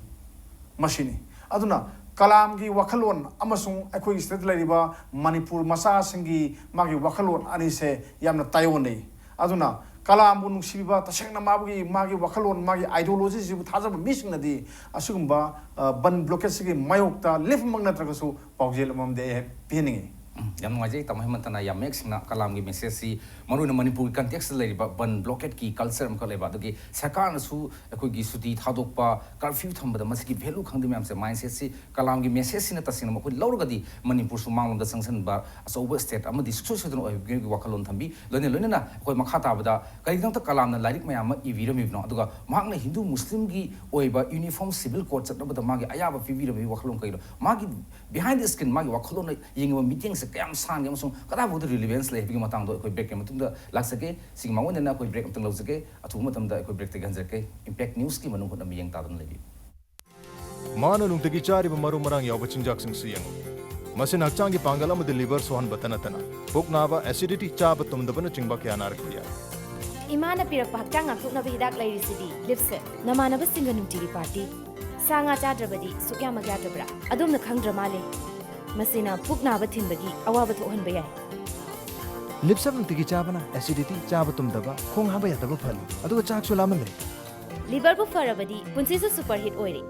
ꯃꯁꯤꯅꯤ꯫ ꯑꯗꯨꯅ ꯀꯂꯥꯝꯒꯤ ꯋꯥꯈꯜꯂꯣꯟ ꯑꯃꯁꯨꯡ ꯑꯩꯈꯣꯏꯒꯤ ꯁꯤꯗ ꯂꯩꯔꯤꯕ ꯃꯅꯤꯄꯨꯔ ꯃꯆꯥꯁꯤꯡꯒꯤ ꯃꯥꯒꯤ ꯋꯥꯈꯜꯂꯣꯟ ꯑꯅꯤꯁꯦ ꯌꯥꯝꯅ ꯇꯥꯏꯑꯣꯟꯅꯩ꯫ ꯑꯗꯨꯅ ꯀꯂꯥꯝꯕꯨ ꯅꯨꯡꯁꯤꯕꯤꯕ, ꯇꯁꯦꯡꯅ ꯃꯥꯒꯤ, ꯃꯥꯒꯤ ꯋꯥꯈꯜꯂꯣꯟ, ꯃꯥꯒꯤ ideologyꯁꯤꯕꯨ ꯊꯥꯖꯕ ꯃꯤꯁꯤꯡꯅꯗꯤ ꯑꯁꯤꯒꯨꯝꯕ, ꯑ, ꯕꯟ ꯕ꯭ꯂꯣꯀꯦꯠꯁꯤꯒꯤ ꯃꯥꯌꯣꯛꯇ ꯂꯦꯞꯄꯃꯛ ꯅꯠꯇ꯭ꯔꯒꯁꯨ ꯄꯥꯎꯖꯦꯜ ꯑꯃꯃꯝꯗꯤ ꯑꯩ ꯄꯤꯍꯟꯅꯤꯡꯉꯤ꯫ ꯌꯥꯝ ꯅꯨꯡꯉꯥꯏꯖꯩ ꯇꯥꯃꯣ ꯍꯦꯃꯟꯇꯅ ꯌꯥꯝ ꯃꯌꯦꯛ ꯁꯦꯡꯅ ꯀꯂꯥꯝꯒꯤ ꯃꯦꯁꯦꯖꯁꯤ, ꯃꯔꯨꯑꯣꯏꯅ ꯃꯅꯤꯄꯨꯔꯒꯤ ꯀꯟꯇꯦꯛꯁꯇ ꯂꯩꯔꯤꯕ ꯕꯟ ꯕ꯭ꯂꯣꯀꯦꯠꯀꯤ ꯀꯜꯆꯔ ꯑꯃꯈꯛ ꯂꯩꯕ, ꯑꯗꯨꯒꯤ ꯁꯔꯀꯥꯔꯅꯁꯨ ꯑꯩꯈꯣꯏꯒꯤ ꯁꯨꯇꯤ ꯊꯥꯗꯣꯛꯄ, ꯀꯔꯐ꯭ꯌꯨ ꯊꯝꯕꯗ ꯃꯁꯤꯒꯤ ꯚꯦꯂꯨ ꯈꯪꯗꯦ ꯃꯌꯥꯝꯁꯦ, ꯃꯥꯏꯟꯁꯦꯠꯁꯤ ꯀꯂꯥꯝꯒꯤ ꯃꯦꯁꯦꯖꯁꯤꯅ ꯇꯁꯦꯡꯅ ꯃꯈꯣꯏ ꯂꯧꯔꯒꯗꯤ ꯃꯅꯤꯄꯨꯔꯁꯨ ꯃꯥꯡꯂꯣꯝꯗ ꯆꯪꯁꯤꯟꯕ ꯑꯆꯧꯕ ꯁ꯭ꯇꯦꯠ ꯑꯃꯗꯤ ꯁꯨꯡꯁꯣꯏ ꯁꯣꯏꯗꯅ ꯑꯣꯏꯍꯟꯕꯒꯤ ꯋꯥꯈꯜꯂꯣꯟ ꯊꯝꯕꯤ꯫ ꯂꯣꯏꯅ ꯂꯣꯏꯅꯅ ꯑꯩꯈꯣꯏ ꯃꯈꯥ ꯇꯥꯕꯗ ꯀꯔꯤꯒꯤꯗꯃꯛꯇ ꯀꯂꯥꯝꯅ ꯂꯥꯏꯔꯤꯛ ꯃꯌꯥꯝ ꯑꯃ ꯏꯕꯤꯔꯝꯃꯤꯕꯅꯣ, ꯑꯗꯨꯒ ꯃꯍꯥꯛꯅ ꯍꯤꯟꯗꯨ ꯃꯨꯁꯂꯤꯝꯒꯤ ꯑꯣꯏꯕ ꯌꯨꯅꯤꯐꯣꯔꯝ ꯁꯤꯚꯤꯜ ꯀꯣꯗ ꯆꯠꯅꯕꯗ ꯃꯥꯒꯤ ꯑꯌꯥꯕ ꯄꯤꯕꯤꯔꯝꯃꯤꯕꯒꯤ ꯋꯥꯈꯜꯂꯣꯟ ꯀꯔꯤꯅꯣ, ꯃꯥꯒꯤ ꯕꯤꯍꯥꯏꯟ ꯗ ꯁ꯭ꯀ꯭ꯔꯤꯟ ꯃꯥꯒꯤ ꯋꯥꯈꯜꯂꯣꯟꯅ ꯌꯦꯡꯉꯤꯕ ꯃꯤꯠꯌꯦꯡꯁꯦ ꯀꯌꯥꯝ ꯁꯥꯡꯒꯦ ꯑꯃꯁꯨꯡ ꯀꯗꯥꯏꯐꯥꯎꯗ ꯔꯤꯂꯤꯚꯦꯟꯁ ꯂꯩ ꯍꯥꯏꯕꯒꯤ ꯃꯇꯥꯡꯗꯣ ꯑꯩꯈꯣꯏ ꯕ꯭ꯔꯦꯛꯀꯤ ꯃꯇꯨꯡꯗ ꯂꯥꯛꯆꯒꯦ꯫ ꯁꯤꯒꯤ ꯃꯥꯡꯑꯣꯏꯅꯅ ꯑꯩꯈꯣꯏ ꯕ꯭ꯔꯦꯛ ꯑꯃꯇꯪ ꯂꯧꯖꯒꯦ꯫ ꯑꯊꯨꯕ ꯃꯇꯝꯗ ꯑꯩꯈꯣꯏ ꯕ꯭ꯔꯦꯛꯇꯒꯤ ꯍꯟꯖꯔꯛꯀꯦ꯫ ꯏꯝꯄꯦꯛ ꯅ꯭ꯌꯨꯁꯀꯤ ꯃꯅꯨꯡ ꯍꯨꯠꯅ ꯃꯤꯠꯌꯦꯡ ꯇꯥꯗꯨꯅ ꯂꯩꯕꯤꯌꯨ꯫ ꯃꯥꯅ ꯅꯨꯡꯇꯤꯒꯤ ꯆꯥꯔꯤꯕ ꯃꯔꯨ ꯃꯔꯥꯡ ꯌꯥꯎꯕ ꯆꯤꯟꯖꯥꯛꯁꯤꯡꯁꯨ ꯌꯦꯡꯉꯨ꯫ ꯃꯁꯤꯅ ꯍꯛꯆꯥꯡꯒꯤ ꯄꯥꯡꯒꯜ ꯑꯃꯗꯤ ꯂꯤꯚꯔ ꯁꯣꯛꯍꯟꯕꯇ ꯅꯠꯇꯅ ꯄꯨꯛ ꯅꯥꯕ, ꯑꯦꯁꯤꯗꯤꯇꯤ, ꯆꯥꯕ ꯇꯨꯝꯗꯕꯅꯆꯤꯡꯕ ꯀꯌꯥ ꯅꯥꯔꯛꯄ ꯌꯥꯏ꯫ ꯏꯃꯥꯅ ꯄꯤꯔꯛꯄ ꯍꯛꯆꯥꯡ ꯉꯥꯛꯊꯣꯛꯅꯕ ꯍꯤꯗꯥꯛ ꯂꯩꯔꯤꯁꯤꯗꯤ ꯂꯤꯞꯁꯦ꯫ ꯅꯃꯥꯟꯅꯕꯁꯤꯡꯒ ꯅꯨꯡꯇꯤꯒꯤ ꯄꯥꯔꯇꯤ꯫ ꯁꯥ ꯉꯥ ꯆꯥꯗ꯭ꯔꯕꯗꯤ ꯁꯨꯛꯌꯥꯃꯛ ꯌꯥꯗ꯭ꯔꯕ꯭ꯔꯥ? ꯑꯗꯣꯝꯅ ꯈꯪꯗ꯭ꯔ ꯃꯥꯜꯂꯦ꯫ ꯃꯁꯤꯅ ꯄꯨꯛ ꯅꯥꯕ ꯊꯤꯟꯕꯒꯤ ꯑꯋꯥꯕ ꯊꯣꯛꯍꯟꯕ ꯌꯥꯏ꯫ ꯂꯤꯞꯁꯦ ꯅꯨꯡꯇꯤꯒꯤ ꯆꯥꯕꯅ ꯑꯦꯁꯤꯗꯤꯇꯤ, ꯆꯥꯕ ꯇꯨꯝꯗꯕ, ꯈꯣꯡ ꯍꯥꯝꯕ ꯌꯥꯗꯕ ꯐꯍꯜꯂꯤ, ꯑꯗꯨꯒ ꯆꯥꯛꯁꯨ ꯂꯥꯝꯍꯜꯂꯦ꯫ ꯂꯤꯚꯔꯕꯨ ꯐꯔꯕꯗꯤ ꯄꯨꯟꯁꯤꯁꯨ ꯁꯨꯄꯔ ꯍꯤꯠ ꯑꯣꯏꯔꯦ꯫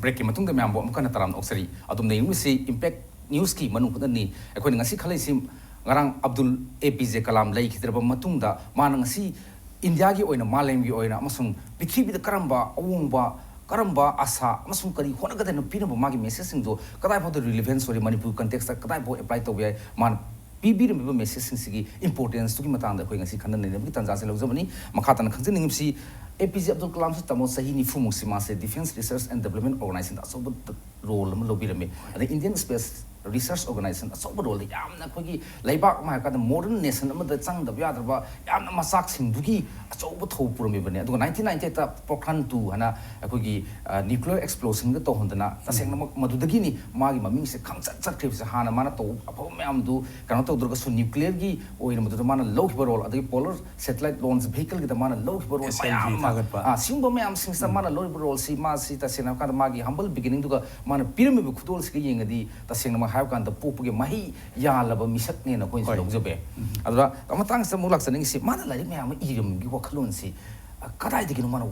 ꯕ꯭ꯔꯦꯛꯀꯤ ꯃꯇꯨꯡꯗ ꯃꯌꯥꯝꯕꯨ ꯑꯃꯨꯛ ꯍꯟꯅ ꯇꯔꯥꯝꯅ ꯑꯣꯛꯆꯔꯤ꯫ ꯑꯗꯣꯝꯅ ꯌꯦꯡꯂꯤꯕꯁꯤ ꯏꯝꯄꯦꯛ ꯅ꯭ꯌꯨꯁꯀꯤ ꯃꯅꯨꯡ ꯍꯨꯠꯅꯅꯤ꯫ ꯑꯩꯈꯣꯏꯅ ꯉꯁꯤ ꯈꯜꯂꯛꯏꯁꯤ, ꯉꯔꯥꯡ ꯑꯕꯗꯨꯜ ꯑꯦ ꯄꯤ ꯖꯦ ꯀꯂꯥꯝ ꯂꯩꯈꯤꯗ꯭ꯔꯕ ꯃꯇꯨꯡꯗ ꯃꯥꯅ ꯉꯁꯤ ꯏꯟꯗꯤꯌꯥꯒꯤ ꯑꯣꯏꯅ, ꯃꯥꯂꯦꯝꯒꯤ ꯑꯣꯏꯅ ꯑꯃꯁꯨꯡ ꯄ꯭ꯔꯤꯊꯤꯕꯤꯗ ꯀꯔꯝꯕ ꯑꯍꯣꯡꯕ, ꯀꯔꯝꯕ ꯑꯥꯁꯥ ꯑꯃꯁꯨꯡ ꯀꯔꯤ ꯍꯣꯠꯅꯒꯗꯕꯅꯣ ꯄꯤꯅꯕ ꯃꯥꯒꯤ ꯃꯦꯁꯦꯖꯁꯤꯡꯗꯣ ꯀꯗꯥꯏꯐꯥꯎꯗ ꯔꯤꯂꯤꯚꯦꯟꯁ ꯑꯣꯏꯔꯤ, ꯃꯅꯤꯄꯨꯔ ꯀꯟꯇꯦꯛꯁꯇ ꯀꯗꯥꯏꯐꯥꯎ ꯑꯦꯄ꯭ꯂꯥꯏ ꯇꯧꯕ ꯌꯥꯏ, ꯃꯥꯅ ꯄꯤꯕꯤꯔꯝꯃꯤꯕ ꯃꯦꯁꯦꯖꯁꯤꯡꯁꯤꯒꯤ ꯏꯝꯄꯣꯔꯇꯦꯟꯁꯇꯨꯒꯤ ꯃꯇꯥꯡꯗ ꯑꯩꯈꯣꯏ ꯉꯁꯤ ꯈꯟꯅ ꯅꯩꯅꯕꯒꯤ ꯇꯥꯟꯖꯥꯁꯦ ꯂꯧꯖꯕꯅꯤ꯫ ꯃꯈꯥ ꯇꯥꯅ ꯈꯪꯖꯅꯤꯡꯉꯤꯕꯁꯤ, ꯑꯦ ꯄꯤ ꯖꯦ ꯑꯕꯗꯨꯜ ꯀꯂꯥꯝꯁꯤ ꯇꯥꯃꯣ ꯆꯍꯤ ꯅꯤꯐꯨꯃꯨꯛꯁꯤ ꯃꯥꯁꯦ Defence Research and Development Organization ꯗ ꯑꯆꯧꯕ ꯔꯣꯜ ꯑꯃ ꯂꯧꯕꯤꯔꯝꯃꯤ꯫ ꯑꯗꯩ Indian Space Research Organization ꯑꯆꯧꯕ ꯔꯣꯜꯗ ꯌꯥꯝꯅ ꯑꯩꯈꯣꯏꯒꯤ ꯂꯩꯕꯥꯛ ꯑꯃ ꯍꯥꯏꯔꯀꯥꯟꯗ ꯃꯣꯗꯔꯟ ꯅꯦꯁꯟ ꯑꯃꯗ ꯆꯪꯗꯕ ꯌꯥꯗ꯭ꯔꯕ ꯌꯥꯝꯅ ꯃꯆꯥꯛꯁꯤꯡꯗꯨꯒꯤ ꯑꯆꯧꯕ ꯊꯧ ꯄꯨꯔꯝꯃꯤꯕꯅꯦ꯫ ꯑꯗꯨꯒ ꯅꯥꯏꯟꯇꯤꯟ ꯅꯥꯏꯟꯇꯤ ꯑꯩꯠꯇ ꯄꯣꯈ꯭ꯔꯥꯟ ꯇꯨ ꯍꯥꯏꯅ ꯑꯩꯈꯣꯏꯒꯤ ꯅ꯭ꯌꯨꯀ꯭ꯂꯤꯌꯔ ꯑꯦꯛꯁꯄ꯭ꯂꯣꯁꯟꯒ ꯇꯧꯍꯟꯗꯅ, ꯇꯁꯦꯡꯅꯃꯛ ꯃꯗꯨꯗꯒꯤꯅꯤ ꯃꯥꯒꯤ ꯃꯃꯤꯡꯁꯦ ꯈꯪꯆꯠ ꯆꯠꯈ꯭ꯔꯤꯕꯁꯦ꯫ ꯍꯥꯟꯅ ꯃꯥꯅ ꯇꯧꯕ ꯑꯐꯕ ꯃꯌꯥꯝꯗꯨ ꯀꯩꯅꯣ ꯇꯧꯗ꯭ꯔꯒꯁꯨ, ꯅ꯭ꯌꯨꯀ꯭ꯂꯤꯌꯔꯒꯤ ꯑꯣꯏꯅ ꯃꯗꯨꯗ ꯃꯥꯅ ꯂꯧꯈꯤꯕ ꯔꯣꯜ, ꯑꯗꯒꯤ ꯄꯣꯂꯔ ꯁꯦꯇꯦꯂꯥꯏꯠ ꯂꯣꯟꯆ ꯚꯦꯍꯤꯀꯜꯒꯤꯗ ꯃꯥꯅ ꯂꯧꯈꯤꯕ ꯔꯣꯜ ꯃꯌꯥꯝ ꯑꯃ, ꯊꯥꯒꯠꯄ꯫ ꯑꯥ, ꯁꯤꯒꯨꯝꯕ ꯃꯌꯥꯝꯁꯤꯡꯁꯤꯗ ꯃꯥꯅ ꯂꯧꯔꯤꯕ ꯔꯣꯜꯁꯤ, ꯃꯥꯁꯤ ꯇꯁꯦꯡꯅ ꯍꯥꯏꯔꯀꯥꯟꯗ ꯃꯥꯒꯤ ꯍꯝꯕꯜ ꯕꯤꯒꯤꯅꯤꯡꯗꯨꯒ ꯃꯥꯅ ꯄꯤꯔꯝꯃꯤꯕ ꯈꯨꯗꯣꯜꯁꯤꯒ ꯌꯦꯡꯉꯗꯤ, ꯇꯁꯦꯡꯅ ꯍꯥꯏꯕ ꯀꯥꯟꯗ ꯄꯣꯛꯄꯒꯤ ꯃꯍꯩ ꯌꯥꯜꯂꯕ ꯃꯤꯁꯛꯅꯦꯅ ꯑꯩꯈꯣꯏꯅꯁꯨ ꯍꯣꯏ꯫ ꯂꯧꯖꯕ ꯌꯥꯏ꯫ ꯎꯝ꯫ ꯑꯗꯨꯗ ꯃꯇꯥꯡꯁꯤꯗ ꯑꯃꯨꯛ ꯂꯥꯛꯆꯅꯤꯡꯉꯤꯁꯤ, ꯃꯥꯅ ꯂꯥꯏꯔꯤꯛ ꯃꯌꯥꯝ ꯑꯃ ꯏꯔꯝꯕꯒꯤ ꯋꯥꯈꯜꯂꯣꯟꯁꯤ, ꯑ, ꯀꯗꯥꯏꯗꯒꯤꯅꯣ ꯃꯥꯅ,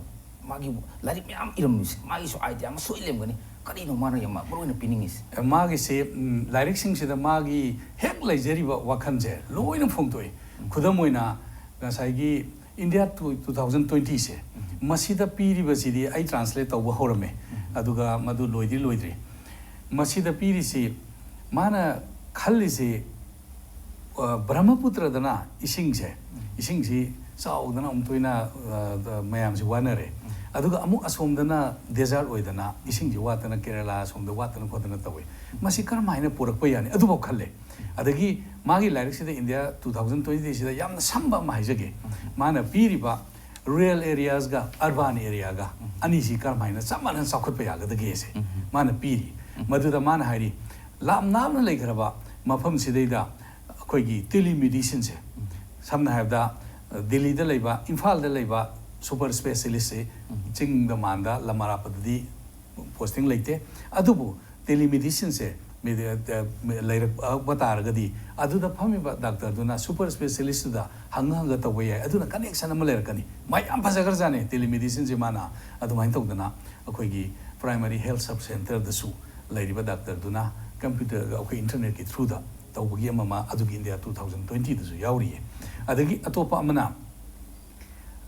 ꯃꯥꯒꯤ ꯂꯥꯏꯔꯤꯛ ꯃꯌꯥꯝ ꯏꯔꯝꯃꯤꯁꯤ? ꯃꯥꯒꯤꯁꯨ ꯑꯥꯏꯗꯤꯌꯥ ꯑꯃ ꯁꯣꯏ ꯂꯩꯔꯝꯒꯅꯤ꯫ ꯀꯔꯤꯅꯣ ꯃꯥꯅ ꯌꯥꯝ ꯃꯔꯨ ꯑꯣꯏꯅ ꯄꯤꯅꯤꯡꯉꯤꯁꯤ? ꯑꯦ, ꯃꯥꯒꯤꯁꯤ, ꯎꯝ, ꯂꯥꯏꯔꯤꯛꯁꯤꯡꯁꯤꯗ ꯃꯥꯒꯤ ꯍꯦꯛ ꯂꯩꯖꯔꯤꯕ ꯋꯥꯈꯜꯁꯦ ꯂꯣꯏꯅ ꯐꯣꯡꯗꯣꯛꯏ꯫ ꯎꯝ꯫ ꯈꯨꯗꯝ ꯑꯣꯏꯅ, ꯉꯁꯥꯏꯒꯤ ꯏꯟꯗꯤꯌꯥ ꯇꯨ, ꯇꯨ ꯊꯥꯎꯖꯟ ꯇ꯭ꯋꯦꯟꯇꯤꯁꯦ, ꯎꯝ꯫ ꯃꯁꯤꯗ ꯄꯤꯔꯤꯕꯁꯤꯗꯤ ꯑꯩ ꯇ꯭ꯔꯥꯟꯁꯂꯦꯠ ꯇꯧꯕ ꯍꯧꯔꯝꯃꯦ꯫ ꯎꯝ꯫ ꯑꯗꯨꯒ ꯃꯗꯨ ꯂꯣꯏꯗꯤ ꯂꯣꯏꯗ꯭ꯔꯤ꯫ ꯃꯁꯤꯗ ꯄꯤꯔꯤꯁꯤ, ꯃꯥꯅ ꯈꯜꯂꯤꯁꯤ, ꯑ, ꯕ꯭ꯔꯍ꯭ꯃꯄꯨꯇ꯭ꯔꯗꯅ ꯏꯁꯤꯡꯁꯦ, ꯎꯝ꯫ ꯏꯁꯤꯡꯁꯤ ꯆꯥꯎꯗꯅ ꯑꯃꯨꯛ ꯇꯣꯏꯅ, ꯑ, ꯃꯌꯥꯝꯁꯤ ꯋꯥꯅꯔꯦ꯫ ꯎꯝ꯫ ꯑꯗꯨꯒ ꯑꯃꯨꯛ ꯑꯁꯣꯝꯗꯅ ꯗꯦꯖꯥꯔꯠ ꯑꯣꯏꯗꯅ ꯏꯁꯤꯡꯁꯤ ꯋꯥꯠꯇꯅ ꯀꯦꯔꯦꯂꯥ ꯑꯁꯣꯝꯗ ꯋꯥꯠꯇꯅ ꯈꯣꯠꯇꯅ ꯇꯧꯏ꯫ ꯃꯁꯤ ꯀꯔꯝꯍꯥꯏꯅ ꯄꯨꯔꯛꯄ ꯌꯥꯅꯤ? ꯑꯗꯨꯐꯥꯎ ꯈꯜꯂꯦ꯫ ꯑꯗꯒꯤ ꯃꯥꯒꯤ ꯂꯥꯏꯔꯤꯛꯁꯤꯗ ꯏꯟꯗꯤꯌꯥ ꯇꯨ ꯊꯥꯎꯖꯟ ꯇ꯭ꯋꯦꯟꯇꯤꯁꯤꯗ ꯌꯥꯝꯅ ꯁꯝꯕ ꯑꯃ ꯍꯥꯏꯖꯒꯦ꯫ ꯎꯝ꯫ ꯃꯥꯅ ꯄꯤꯔꯤꯕ ꯔꯨꯔꯦꯜ ꯑꯦꯔꯤꯌꯥꯁꯒ ꯑꯔꯕꯥꯟ ꯑꯦꯔꯤꯌꯥꯒ ꯎꯝ꯫ ꯑꯅꯤꯁꯤ ꯀꯔꯝꯍꯥꯏꯅ ꯆꯞ ꯃꯥꯟꯅꯅ ꯆꯥꯎꯈꯠꯄ ꯌꯥꯒꯗꯒꯦꯁꯦ ꯎꯝ꯫ ꯃꯥꯅ ꯄꯤꯔꯤ꯫ ꯎꯝ꯫ ꯃꯗꯨꯗ ꯃꯥꯅ ꯍꯥꯏꯔꯤ, ꯂꯥꯞ ꯂꯥꯞꯅ ꯂꯩꯈ꯭ꯔꯕ ꯃꯐꯝꯁꯤꯗꯩꯗ ꯑꯩꯈꯣꯏꯒꯤ ꯇꯦꯂꯤꯃꯦꯗꯤꯁꯤꯟꯁꯦ, ꯎꯝ꯫ ꯁꯝꯅ ꯍꯥꯏꯔꯕꯗ, ꯗꯤꯜꯂꯤꯗ ꯂꯩꯕ, ꯏꯝꯐꯥꯜꯗ ꯂꯩꯕ ꯁꯨꯄꯔ ꯁ꯭ꯄꯦꯁꯤꯌꯦꯂꯤꯁꯁꯦ ꯎꯝ꯫ ꯆꯤꯡꯗ ꯃꯥꯟꯗ ꯂꯝ ꯑꯔꯥꯞꯄꯗꯗꯤ ꯄꯣꯁꯇꯤꯡ ꯂꯩꯇꯦ꯫ ꯑꯗꯨꯕꯨ ꯇꯦꯂꯤꯃꯦꯗꯤꯁꯤꯟꯁꯦ ꯃꯤꯗꯤ-, ꯑ, ꯂꯩꯔꯛꯄ ꯇꯥꯔꯒꯗꯤ, ꯑꯗꯨꯗ ꯐꯝꯃꯤꯕ ꯗꯥꯛꯇꯔꯗꯨꯅ ꯁꯨꯄꯔ ꯁ꯭ꯄꯦꯁꯤꯌꯦꯂꯤꯁꯇꯨꯗ ꯍꯪꯉ ꯍꯪꯉ ꯇꯧꯕ ꯌꯥꯏ꯫ ꯑꯗꯨꯅ ꯀꯅꯦꯛꯁꯟ ꯑꯃ ꯂꯩꯔꯛꯀꯅꯤ꯫ ꯃꯥ ꯌꯥꯝ ꯐꯖꯈ꯭ꯔꯖꯥꯠꯅꯦ ꯇꯦꯂꯤꯃꯦꯗꯤꯁꯤꯟꯁꯦ꯫ ꯃꯥꯅ ꯑꯗꯨꯃꯥꯏꯅ ꯇꯧꯗꯅ ꯑꯩꯈꯣꯏꯒꯤ ꯄ꯭ꯔꯥꯏꯃꯔꯤ ꯍꯦꯜꯊ ꯁꯕ ꯁꯦꯟꯇꯔꯗꯁꯨ ꯂꯩꯔꯤꯕ ꯗꯥꯛꯇꯔꯗꯨꯅ ꯀꯝꯄ꯭ꯌꯨꯇꯔ, ꯑꯩꯈꯣꯏ ꯏꯟꯇꯔꯅꯦꯠꯀꯤ ꯊ꯭ꯔꯨꯗ ꯇꯧꯕꯒꯤ ꯑꯃ, ꯃꯥ ꯑꯗꯨꯒꯤ ꯏꯟꯗꯤꯌꯥ ꯇꯨ ꯊꯥꯎꯖꯟ ꯇ꯭ꯋꯦꯟꯇꯤꯗꯁꯨ ꯌꯥꯎꯔꯤꯌꯦ꯫ ꯑꯗꯒꯤ ꯑꯇꯣꯞꯄ ꯑꯃꯅ,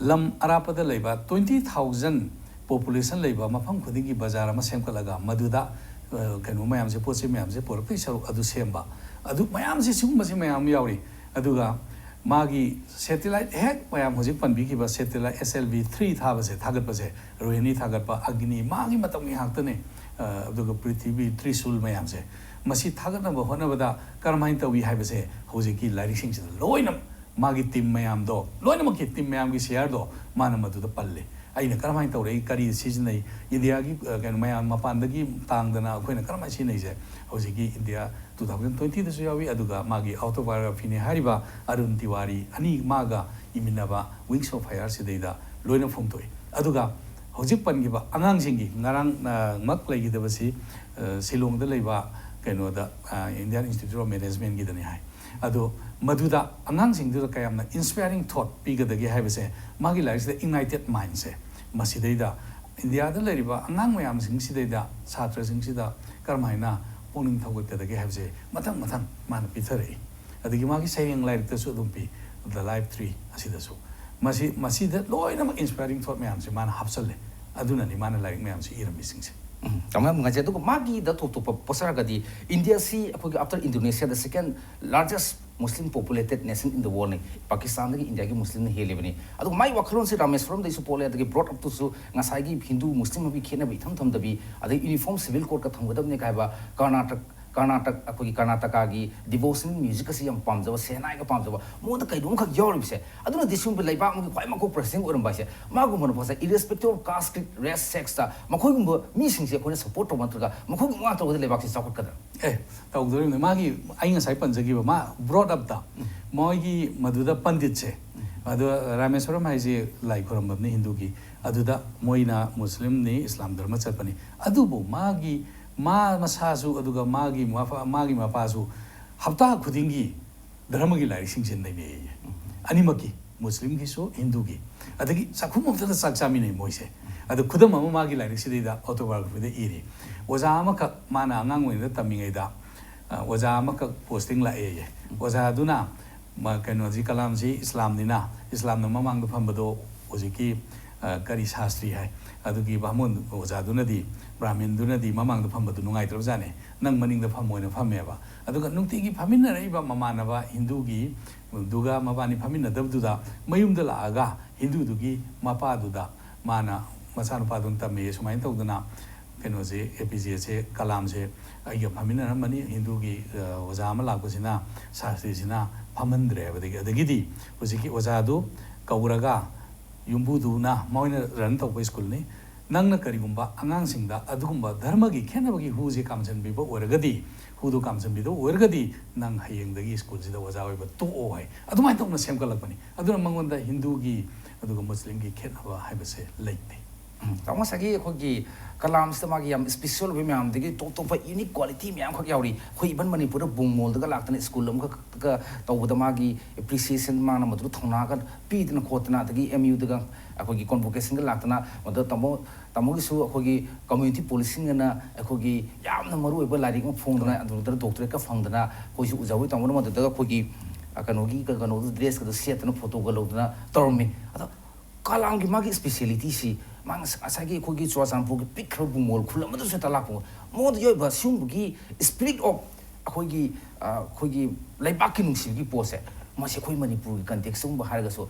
ꯂꯝ ꯑꯔꯥꯞꯄꯗ ꯂꯩꯕ ꯇ꯭ꯋꯦꯟꯇꯤ ꯊꯥꯎꯖꯟ ꯄꯣꯄꯨꯂꯦꯁꯟ ꯂꯩꯕ ꯃꯐꯝ ꯈꯨꯗꯤꯡꯒꯤ ꯕꯖꯥꯔ ꯑꯃ ꯁꯦꯝꯒꯠꯂꯒ, ꯃꯗꯨꯗ, ꯑ, ꯀꯩꯅꯣ ꯃꯌꯥꯝꯁꯦ, ꯄꯣꯠ ꯆꯩ ꯃꯌꯥꯝꯁꯦ ꯄꯨꯔꯛꯄꯒꯤ ꯁꯔꯨꯛ ꯑꯗꯨ ꯁꯦꯝꯕ, ꯑꯗꯨ ꯃꯌꯥꯝꯁꯦ, ꯁꯤꯒꯨꯝꯕꯁꯦ ꯃꯌꯥꯝ ꯑꯃ ꯌꯥꯎꯔꯤ꯫ ꯑꯗꯨꯒ ꯃꯥꯒꯤ ꯁꯦꯇꯦꯂꯥꯏꯠ, ꯍꯦꯛ ꯃꯌꯥꯝ ꯍꯧꯖꯤꯛ ꯄꯟꯕꯤꯈꯤꯕ ꯁꯦꯇꯦꯂꯥꯏꯠ ꯑꯦꯁ ꯑꯦꯜ ꯚꯤ ꯊ꯭ꯔꯤ ꯊꯥꯕꯁꯦ, ꯊꯥꯒꯠꯄꯁꯦ, ꯔꯣꯍꯤꯅꯤ ꯊꯥꯒꯠꯄ, ꯑꯒꯅꯤ, ꯃꯥꯒꯤ ꯃꯇꯝꯒꯤ ꯉꯥꯛꯇꯅꯦ꯫ ꯑ, ꯑꯗꯨꯒ ꯄ꯭ꯔꯤꯊꯤꯕꯤ, ꯇ꯭ꯔꯤꯁꯨꯜ ꯃꯌꯥꯝꯁꯦ, ꯃꯁꯤ ꯊꯥꯒꯠꯅꯕ ꯍꯣꯠꯅꯕꯗ ꯀꯔꯝꯍꯥꯏꯅ ꯇꯧꯏ ꯍꯥꯏꯕꯁꯦ ꯍꯧꯖꯤꯛꯀꯤ ꯂꯥꯏꯔꯤꯛꯁꯤꯡꯁꯤꯗ ꯂꯣꯏꯅ ꯃꯥꯒꯤ ꯇꯤꯝ ꯃꯌꯥꯝꯗꯣ, ꯂꯣꯏꯅꯃꯛꯀꯤ ꯇꯤꯝ ꯃꯌꯥꯝꯒꯤ ꯁꯤꯌꯥꯔꯗꯣ ꯃꯥꯅ ꯃꯗꯨꯗ ꯄꯜꯂꯦ꯫ ꯑꯩꯅ ꯀꯔꯝꯍꯥꯏꯅ ꯇꯧꯔꯛꯏ, ꯀꯔꯤ ꯁꯤꯖꯤꯟꯅꯩ, ꯏꯟꯗꯤꯌꯥꯒꯤ, ꯑ, ꯀꯩꯅꯣ ꯃꯌꯥꯝ ꯃꯄꯥꯟꯗꯒꯤ ꯇꯥꯡꯗꯅ ꯑꯩꯈꯣꯏꯅ ꯀꯔꯝꯍꯥꯏꯅ ꯁꯤꯖꯤꯟꯅꯩꯁꯦ ꯍꯧꯖꯤꯛꯀꯤ ꯏꯟꯗꯤꯌꯥ ꯇꯨ ꯊꯥꯎꯖꯟ ꯇ꯭ꯋꯦꯟꯇꯤꯗꯁꯨ ꯌꯥꯎꯏ꯫ ꯑꯗꯨꯒ ꯃꯥꯒꯤ ꯑꯣꯇꯣꯕꯥꯏꯑꯣꯒ꯭ꯔꯥꯐꯤꯅꯤ ꯍꯥꯏꯔꯤꯕ ꯑꯔꯨꯟ ꯇꯤꯋꯥꯔꯤ ꯑꯅꯤ ꯃꯥꯒ ꯏꯃꯤꯟꯅꯕ Wings of Fire ꯁꯤꯗꯩꯗ ꯂꯣꯏꯅ ꯐꯣꯡꯗꯣꯛꯏ꯫ ꯑꯗꯨꯒ ꯍꯧꯖꯤꯛ ꯄꯟꯈꯤꯕ ꯑꯉꯥꯡꯁꯤꯡꯒꯤ ꯉꯔꯥꯡ, ꯑ, ꯃꯛ ꯂꯩꯈꯤꯗꯕꯁꯤ, ꯑ, ꯁꯤꯂꯣꯡꯗ ꯂꯩꯕ ꯀꯩꯅꯣꯗ, ꯑ, Indian Institute of Managementꯀꯤꯗꯅꯤ ꯍꯥꯏ꯫ ꯑꯗꯣ ꯃꯗꯨꯗ ꯑꯉꯥꯡꯁꯤꯡꯗꯨꯗ ꯀꯌꯥꯝꯅ inspiring thought ꯄꯤꯒꯗꯒꯦ ꯍꯥꯏꯕꯁꯦ, ꯃꯥꯒꯤ ꯂꯥꯏꯔꯤꯛꯁꯤꯗ Ignited Mindꯁꯦ, ꯃꯁꯤꯗꯩꯗ ꯏꯟꯗꯤꯌꯥꯗ ꯂꯩꯔꯤꯕ ꯑꯉꯥꯡ ꯃꯌꯥꯝꯁꯤꯡꯁꯤꯗꯩꯗ, ꯁꯥꯇ꯭ꯔꯁꯤꯡꯁꯤꯗ ꯀꯔꯝꯍꯥꯏꯅ ꯄꯨꯛꯅꯤꯡ ꯊꯧꯒꯠꯀꯗꯒꯦ ꯍꯥꯏꯕꯁꯦ ꯃꯊꯪ ꯃꯊꯪ ꯃꯥꯅ ꯄꯤꯊꯔꯛꯏ꯫ ꯑꯗꯒꯤ ꯃꯥꯒꯤ ꯁꯩꯔꯦꯡ ꯂꯥꯏꯔꯤꯛꯇꯁꯨ ꯑꯗꯨꯝ ꯄꯤ, The Life Tree ꯑꯁꯤꯗꯁꯨ꯫ ꯃꯁꯤ, ꯃꯁꯤꯗ ꯂꯣꯏꯅꯃꯛ inspiring thought ꯃꯌꯥꯝꯁꯦ ꯃꯥꯅ ꯍꯥꯞꯆꯜꯂꯦ꯫ ꯑꯗꯨꯅꯅꯤ ꯃꯥꯅ ꯂꯥꯏꯔꯤꯛ ꯃꯌꯥꯝꯁꯤ ꯏꯔꯝꯃꯤꯁꯤꯡꯁꯦ꯫ ꯎꯝ, ꯌꯥꯝ ꯌꯥꯝ ꯅꯨꯡꯉꯥꯏꯖꯩ꯫ ꯑꯗꯨꯒ ꯃꯥꯒꯤꯗ ꯇꯣꯞ ꯇꯣꯞꯄ ꯄꯣꯠꯁꯛ ꯍꯥꯏꯔꯒꯗꯤ, ꯏꯟꯗꯤꯌꯥꯁꯤ ꯑꯩꯈꯣꯏꯒꯤ after Indonesiaꯗ second largest Muslim populated nation in the worldꯅꯤ꯫ ꯄꯥꯀꯤꯁꯇꯥꯟꯗꯒꯤ ꯏꯟꯗꯤꯌꯥꯒꯤ ꯃꯨꯁꯂꯤꯝꯅ ꯍꯦꯜꯂꯤꯕꯅꯤ꯫ ꯑꯗꯨꯒ ꯃꯥꯏ ꯋꯥꯈꯜꯂꯣꯟꯁꯤ ꯔꯥꯃꯦꯁ꯭ꯋꯔꯝꯗꯒꯤꯁꯨ ꯄꯣꯛꯂꯦ, ꯑꯗꯒꯤ brought upꯇꯨꯁꯨ ꯉꯁꯥꯏꯒꯤ ꯍꯤꯟꯗꯨ ꯃꯨꯁꯂꯤꯝ ꯑꯃꯒꯤ ꯈꯦꯠꯅꯕ ꯏꯊꯝ ꯊꯝꯗꯕꯤ, ꯑꯗꯒꯤ uniform civil codeꯀ ꯊꯝꯒꯗꯕꯅꯤ ꯀꯥꯏꯕ ꯀꯔꯅꯥꯇꯛ ꯀꯔꯅꯥꯇꯛ ꯑꯩꯈꯣꯏꯒꯤ ꯀꯔꯅꯥꯇꯀꯥꯒꯤ devotional music ꯑꯁꯤ ꯌꯥꯝ ꯄꯥꯝꯖꯕ, ꯁꯦꯅꯥꯏꯒ ꯄꯥꯝꯖꯕ, ꯃꯉꯣꯟꯗ ꯀꯩꯅꯣꯝꯈꯛ ꯌꯥꯎꯔꯤꯕꯁꯦ, ꯑꯗꯨꯅ ꯗꯤꯁꯤꯡꯕ ꯂꯩꯕꯥꯛ ꯑꯃꯒꯤ ꯈ꯭ꯋꯥꯏ ꯃꯀꯣꯛ president ꯑꯣꯏꯔꯝꯕ ꯍꯥꯏꯁꯦ, ꯃꯥꯒꯨꯝꯕꯅ ꯄꯣꯠꯁꯦ irrespective of caste, creed, race, sexꯇ ꯃꯈꯣꯏꯒꯨꯝꯕ ꯃꯤꯁꯤꯡꯁꯦ ꯑꯩꯈꯣꯏꯅ support ꯇꯧꯕ ꯅꯠꯇ꯭ꯔꯒ ꯃꯈꯣꯏꯒꯨꯝꯕ ꯉꯥꯛ ꯇꯧꯔꯒꯗꯤ ꯂꯩꯕꯥꯛꯁꯤ ꯆꯥꯎꯈꯠꯀꯗ꯭ꯔꯥ? ꯑꯦ, ꯇꯧꯗꯣꯔꯤꯕꯅꯤ꯫ ꯃꯥꯒꯤ, ꯑꯩ ꯉꯁꯥꯏ ꯄꯟꯖꯈꯤꯕ, ꯃꯥ brought upꯇ ꯃꯣꯏꯒꯤ ꯃꯗꯨꯗ ꯄꯟꯗꯤꯠꯁꯦ, ꯑꯗꯣ ꯔꯥꯃꯦꯁ꯭ꯋꯔꯝ ꯍꯥꯏꯁꯦ ꯂꯥꯏ ꯈꯨꯔꯝꯕꯝꯅꯤ ꯍꯤꯟꯗꯨꯒꯤ, ꯑꯗꯨꯗ ꯃꯣꯏꯅ ꯃꯨꯁꯂꯤꯝꯅꯤ, ꯏꯁꯂꯥꯝ ꯙꯔꯃ ꯆꯠꯄꯅꯤ, ꯑꯗꯨꯕꯨ ꯃꯥꯒꯤ, ꯃꯥ ꯃꯁꯥꯁꯨ ꯑꯗꯨꯒ ꯃꯥꯒꯤ ꯃꯐ-, ꯃꯥꯒꯤ ꯃꯄꯥꯁꯨ ꯍꯞꯇꯥ ꯈꯨꯗꯤꯡꯒꯤ ꯙꯔꯃꯒꯤ ꯂꯥꯏꯔꯤꯛꯁꯤꯡꯁꯦ ꯅꯩꯅꯩꯌꯦ꯫ ꯑꯅꯤꯃꯛꯀꯤ, ꯃꯨꯁꯂꯤꯝꯒꯤꯁꯨ ꯍꯤꯟꯗꯨꯒꯤ꯫ ꯑꯗꯒꯤ ꯆꯥꯛꯈꯨꯝ ꯑꯃꯗ ꯆꯥꯛ ꯆꯥꯃꯤꯟꯅꯩ ꯃꯣꯏꯁꯦ꯫ ꯑꯗ ꯈꯨꯗꯝ ꯑꯃ ꯃꯥꯒꯤ ꯂꯥꯏꯔꯤꯛꯁꯤꯗꯩꯗ, autobiographyꯗ ꯏꯔꯤ꯫ ꯑꯣꯖꯥ ꯑꯃꯈꯛ ꯃꯥꯅ ꯑꯉꯥꯡ ꯑꯣꯏꯔꯤꯉꯩꯗ ꯇꯝꯃꯤꯉꯩꯗ, ꯑ, ꯑꯣꯖꯥ ꯑꯃꯈꯛ posting ꯂꯥꯛꯑꯦꯌꯦ꯫ ꯑꯣꯖꯥꯗꯨꯅ ꯃ-, ꯀꯩꯅꯣꯁꯤ, ꯀꯂꯥꯝꯁꯤ ꯏꯁꯂꯥꯝꯅꯤꯅ, ꯏꯁꯂꯥꯝꯅ ꯃꯃꯥꯡꯗ ꯐꯝꯕꯗꯣ ꯍꯧꯖꯤꯛꯀꯤ, ꯑ, ꯀꯔꯤ ꯁꯥꯁꯇ꯭ꯔꯤ ꯍꯥꯏ, ꯑꯗꯨꯒꯤ ꯕꯥꯃꯣꯟ ꯑꯣꯖꯥꯗꯨꯅꯗꯤ, ꯕ꯭ꯔꯥꯍꯃꯤꯟꯗꯨꯅꯗꯤ ꯃꯃꯥꯡꯗ ꯐꯝꯕꯗꯨ ꯅꯨꯡꯉꯥꯏꯇ꯭ꯔꯕꯖꯥꯠꯅꯤ, ꯅꯪ ꯃꯅꯤꯡꯗ ꯐꯝꯃꯣꯅ ꯐꯝꯃꯦꯕ꯫ ꯑꯗꯨꯒ ꯅꯨꯡꯇꯤꯒꯤ ꯐꯝꯃꯤꯟꯅꯔꯛꯏꯕ ꯃꯃꯥꯟꯅꯕ ꯍꯤꯟꯗꯨꯒꯤ ꯗꯨꯒ ꯃꯕꯥꯅꯤ ꯐꯝꯃꯤꯟꯅꯗꯕꯗꯨꯗ ꯃꯌꯨꯝꯗ ꯂꯥꯛꯑꯒ ꯍꯤꯟꯗꯨꯗꯨꯒꯤ ꯃꯄꯥꯗꯨꯗ ꯃꯥꯅ ꯃꯆꯥꯅꯨꯄꯥꯗꯨꯅ ꯇꯝꯃꯦ, ꯁꯨꯃꯥꯏꯅ ꯇꯧꯗꯅ ꯀꯩꯅꯣꯁꯦ, ꯑꯦ ꯄꯤ ꯖꯦꯁꯦ, ꯀꯂꯥꯝꯁꯦ ꯑꯩꯒ ꯐꯝꯃꯤꯟꯅꯔꯝꯕꯅꯤ꯫ ꯍꯤꯟꯗꯨꯒꯤ ꯑ, ꯑꯣꯖꯥ ꯑꯃ ꯂꯥꯛꯄꯁꯤꯅ, ꯁꯥꯁꯇ꯭ꯔꯤꯁꯤꯅ ꯐꯝꯍꯟꯗ꯭ꯔꯦ ꯍꯥꯏꯕꯗꯒꯤ, ꯑꯗꯒꯤꯗꯤ ꯍꯧꯖꯤꯛꯀꯤ ꯑꯣꯖꯥꯗꯨ ꯀꯧꯔꯒ, ꯌꯨꯝꯕꯨꯗꯨꯅ, ꯃꯣꯏꯅ ꯔꯟ ꯇꯧꯕ ꯁ꯭ꯀꯨꯜꯅꯤ, "ꯅꯪꯅ ꯀꯔꯤꯒꯨꯝꯕ ꯑꯉꯥꯡꯁꯤꯡꯗ ꯑꯗꯨꯒꯨꯝꯕ ꯙꯔꯃꯒꯤ ꯈꯦꯠꯅꯕꯒꯤ ꯍꯨꯁꯦ ꯀꯥꯝꯁꯤꯟꯕꯤꯕ ꯑꯣꯏꯔꯒꯗꯤ, ꯍꯨꯗꯣ ꯀꯥꯝꯁꯤꯟꯕꯤꯗꯕ ꯑꯣꯏꯔꯒꯗꯤ, ꯅꯪ ꯍꯌꯦꯡꯗꯒꯤ ꯁ꯭ꯀꯨꯜꯁꯤꯗ ꯑꯣꯖꯥ ꯑꯣꯏꯕ ꯇꯣꯛꯑꯣ" ꯍꯥꯏ꯫ ꯑꯗꯨꯃꯥꯏꯅ ꯇꯧꯅ ꯁꯦꯝꯒꯠꯂꯛꯄꯅꯤ꯫ ꯑꯗꯨꯅ ꯃꯉꯣꯟꯗ ꯍꯤꯟꯗꯨꯒꯤ ꯑꯗꯨꯒ ꯃꯨꯁꯂꯤꯝꯒꯤ ꯈꯦꯠꯅꯕ ꯍꯥꯏꯕꯁꯦ ꯂꯩꯇꯦ꯫ ꯎꯝ, ꯇꯥꯃꯣ, ꯉꯁꯥꯏꯒꯤ ꯑꯩꯈꯣꯏꯒꯤ ꯀꯂꯥꯝꯁꯤꯗ ꯃꯥꯒꯤ ꯌꯥꯝ ꯏꯁꯄꯤꯁꯦꯜ ꯑꯣꯏꯕ ꯃꯌꯥꯝꯗꯒꯤ ꯇꯣꯞ ꯇꯣꯞꯄ ꯌꯨꯅꯤꯛ ꯀ꯭ꯋꯥꯂꯤꯇꯤ ꯃꯌꯥꯝꯈꯛ ꯌꯥꯎꯔꯤ꯫ ꯑꯩꯈꯣꯏ ꯏꯚꯟ ꯃꯅꯤꯄꯨꯔꯗ ꯕꯨꯡ ꯃꯣꯜꯗꯒ ꯂꯥꯛꯇꯅ ꯁ꯭ꯀꯨꯜ ꯑꯃꯈꯛꯇꯒ ꯇꯧꯕꯗ ꯃꯥꯒꯤ ꯑꯦꯄ꯭ꯔꯤꯁꯤꯌꯦꯁꯟ, ꯃꯥꯅ ꯃꯗꯨꯗ ꯊꯧꯅꯥꯒ ꯄꯤꯗꯅ ꯈꯣꯠꯇꯅ, ꯑꯗꯒꯤ ꯑꯦꯝ ꯌꯨꯗꯒ ꯑꯩꯈꯣꯏꯒꯤ ꯀꯣꯟꯚꯣꯀꯦꯁꯟꯒ ꯂꯥꯛꯇꯅ, ꯃꯗꯨꯗ ꯇꯥꯃꯣ, ꯇꯥꯃꯣꯒꯤꯁꯨ ꯑꯩꯈꯣꯏꯒꯤ ꯀꯝꯃ꯭ꯌꯨꯅꯤꯇꯤ ꯄꯣꯂꯤꯁꯤꯡ ꯑꯅ ꯑꯩꯈꯣꯏꯒꯤ ꯌꯥꯝꯅ ꯃꯔꯨ ꯑꯣꯏꯕ ꯂꯥꯏꯔꯤꯛ ꯑꯃ ꯐꯣꯡꯗꯅ, ꯑꯗꯨꯗ ꯗꯣꯛꯇꯔꯦꯠꯀ ꯐꯪꯗꯅ, ꯑꯩꯈꯣꯏꯁꯨ ꯎꯖꯍꯧꯋꯤ꯫ ꯇꯥꯃꯣꯅ ꯃꯗꯨꯗꯒ ꯑꯩꯈꯣꯏꯒꯤ, ꯑ, ꯀꯩꯅꯣꯒꯤ, ꯀ-, ꯀꯩꯅꯣꯗꯣ, ꯗ꯭ꯔꯦꯁꯀꯗꯣ ꯁꯦꯠꯇꯅ ꯐꯣꯇꯣꯒ ꯂꯧꯗꯅ ꯇꯧꯔꯝꯃꯤ꯫ ꯑꯗꯣ ꯀꯂꯥꯝꯒꯤ ꯃꯥꯒꯤ ꯏꯁꯄꯤꯁꯦꯂꯤꯇꯤꯁꯤ, ꯃꯥ ꯉꯁ-, ꯉꯁꯥꯏꯒꯤ ꯑꯩꯈꯣꯏꯒꯤ ꯆꯨꯔꯥꯆꯥꯟꯄꯨꯔꯒꯤ ꯄꯤꯛꯈ꯭ꯔꯕ ꯕꯨꯡꯃꯣꯜ ꯈꯨꯜ ꯑꯃꯗꯁꯨ ꯍꯦꯛꯇ ꯂꯥꯛꯄ, ꯃꯉꯣꯟꯗ ꯌꯥꯎꯔꯤꯕ ꯁꯤꯒꯨꯝꯕꯒꯤ ꯁ꯭ꯄꯤꯔꯤꯠ ꯑꯣꯐ ꯑꯩꯈꯣꯏꯒꯤ, ꯑ, ꯑꯩꯈꯣꯏꯒꯤ ꯂꯩꯕꯥꯛꯀꯤ ꯅꯨꯡꯁꯤꯕꯒꯤ ꯄꯣꯠꯁꯦ, ꯃꯁꯤ ꯑꯩꯈꯣꯏ ꯃꯅꯤꯄꯨꯔꯒꯤ ꯀꯟꯇꯦꯛꯁꯇꯒꯨꯝꯕ ꯍꯥꯏꯔꯒꯁꯨ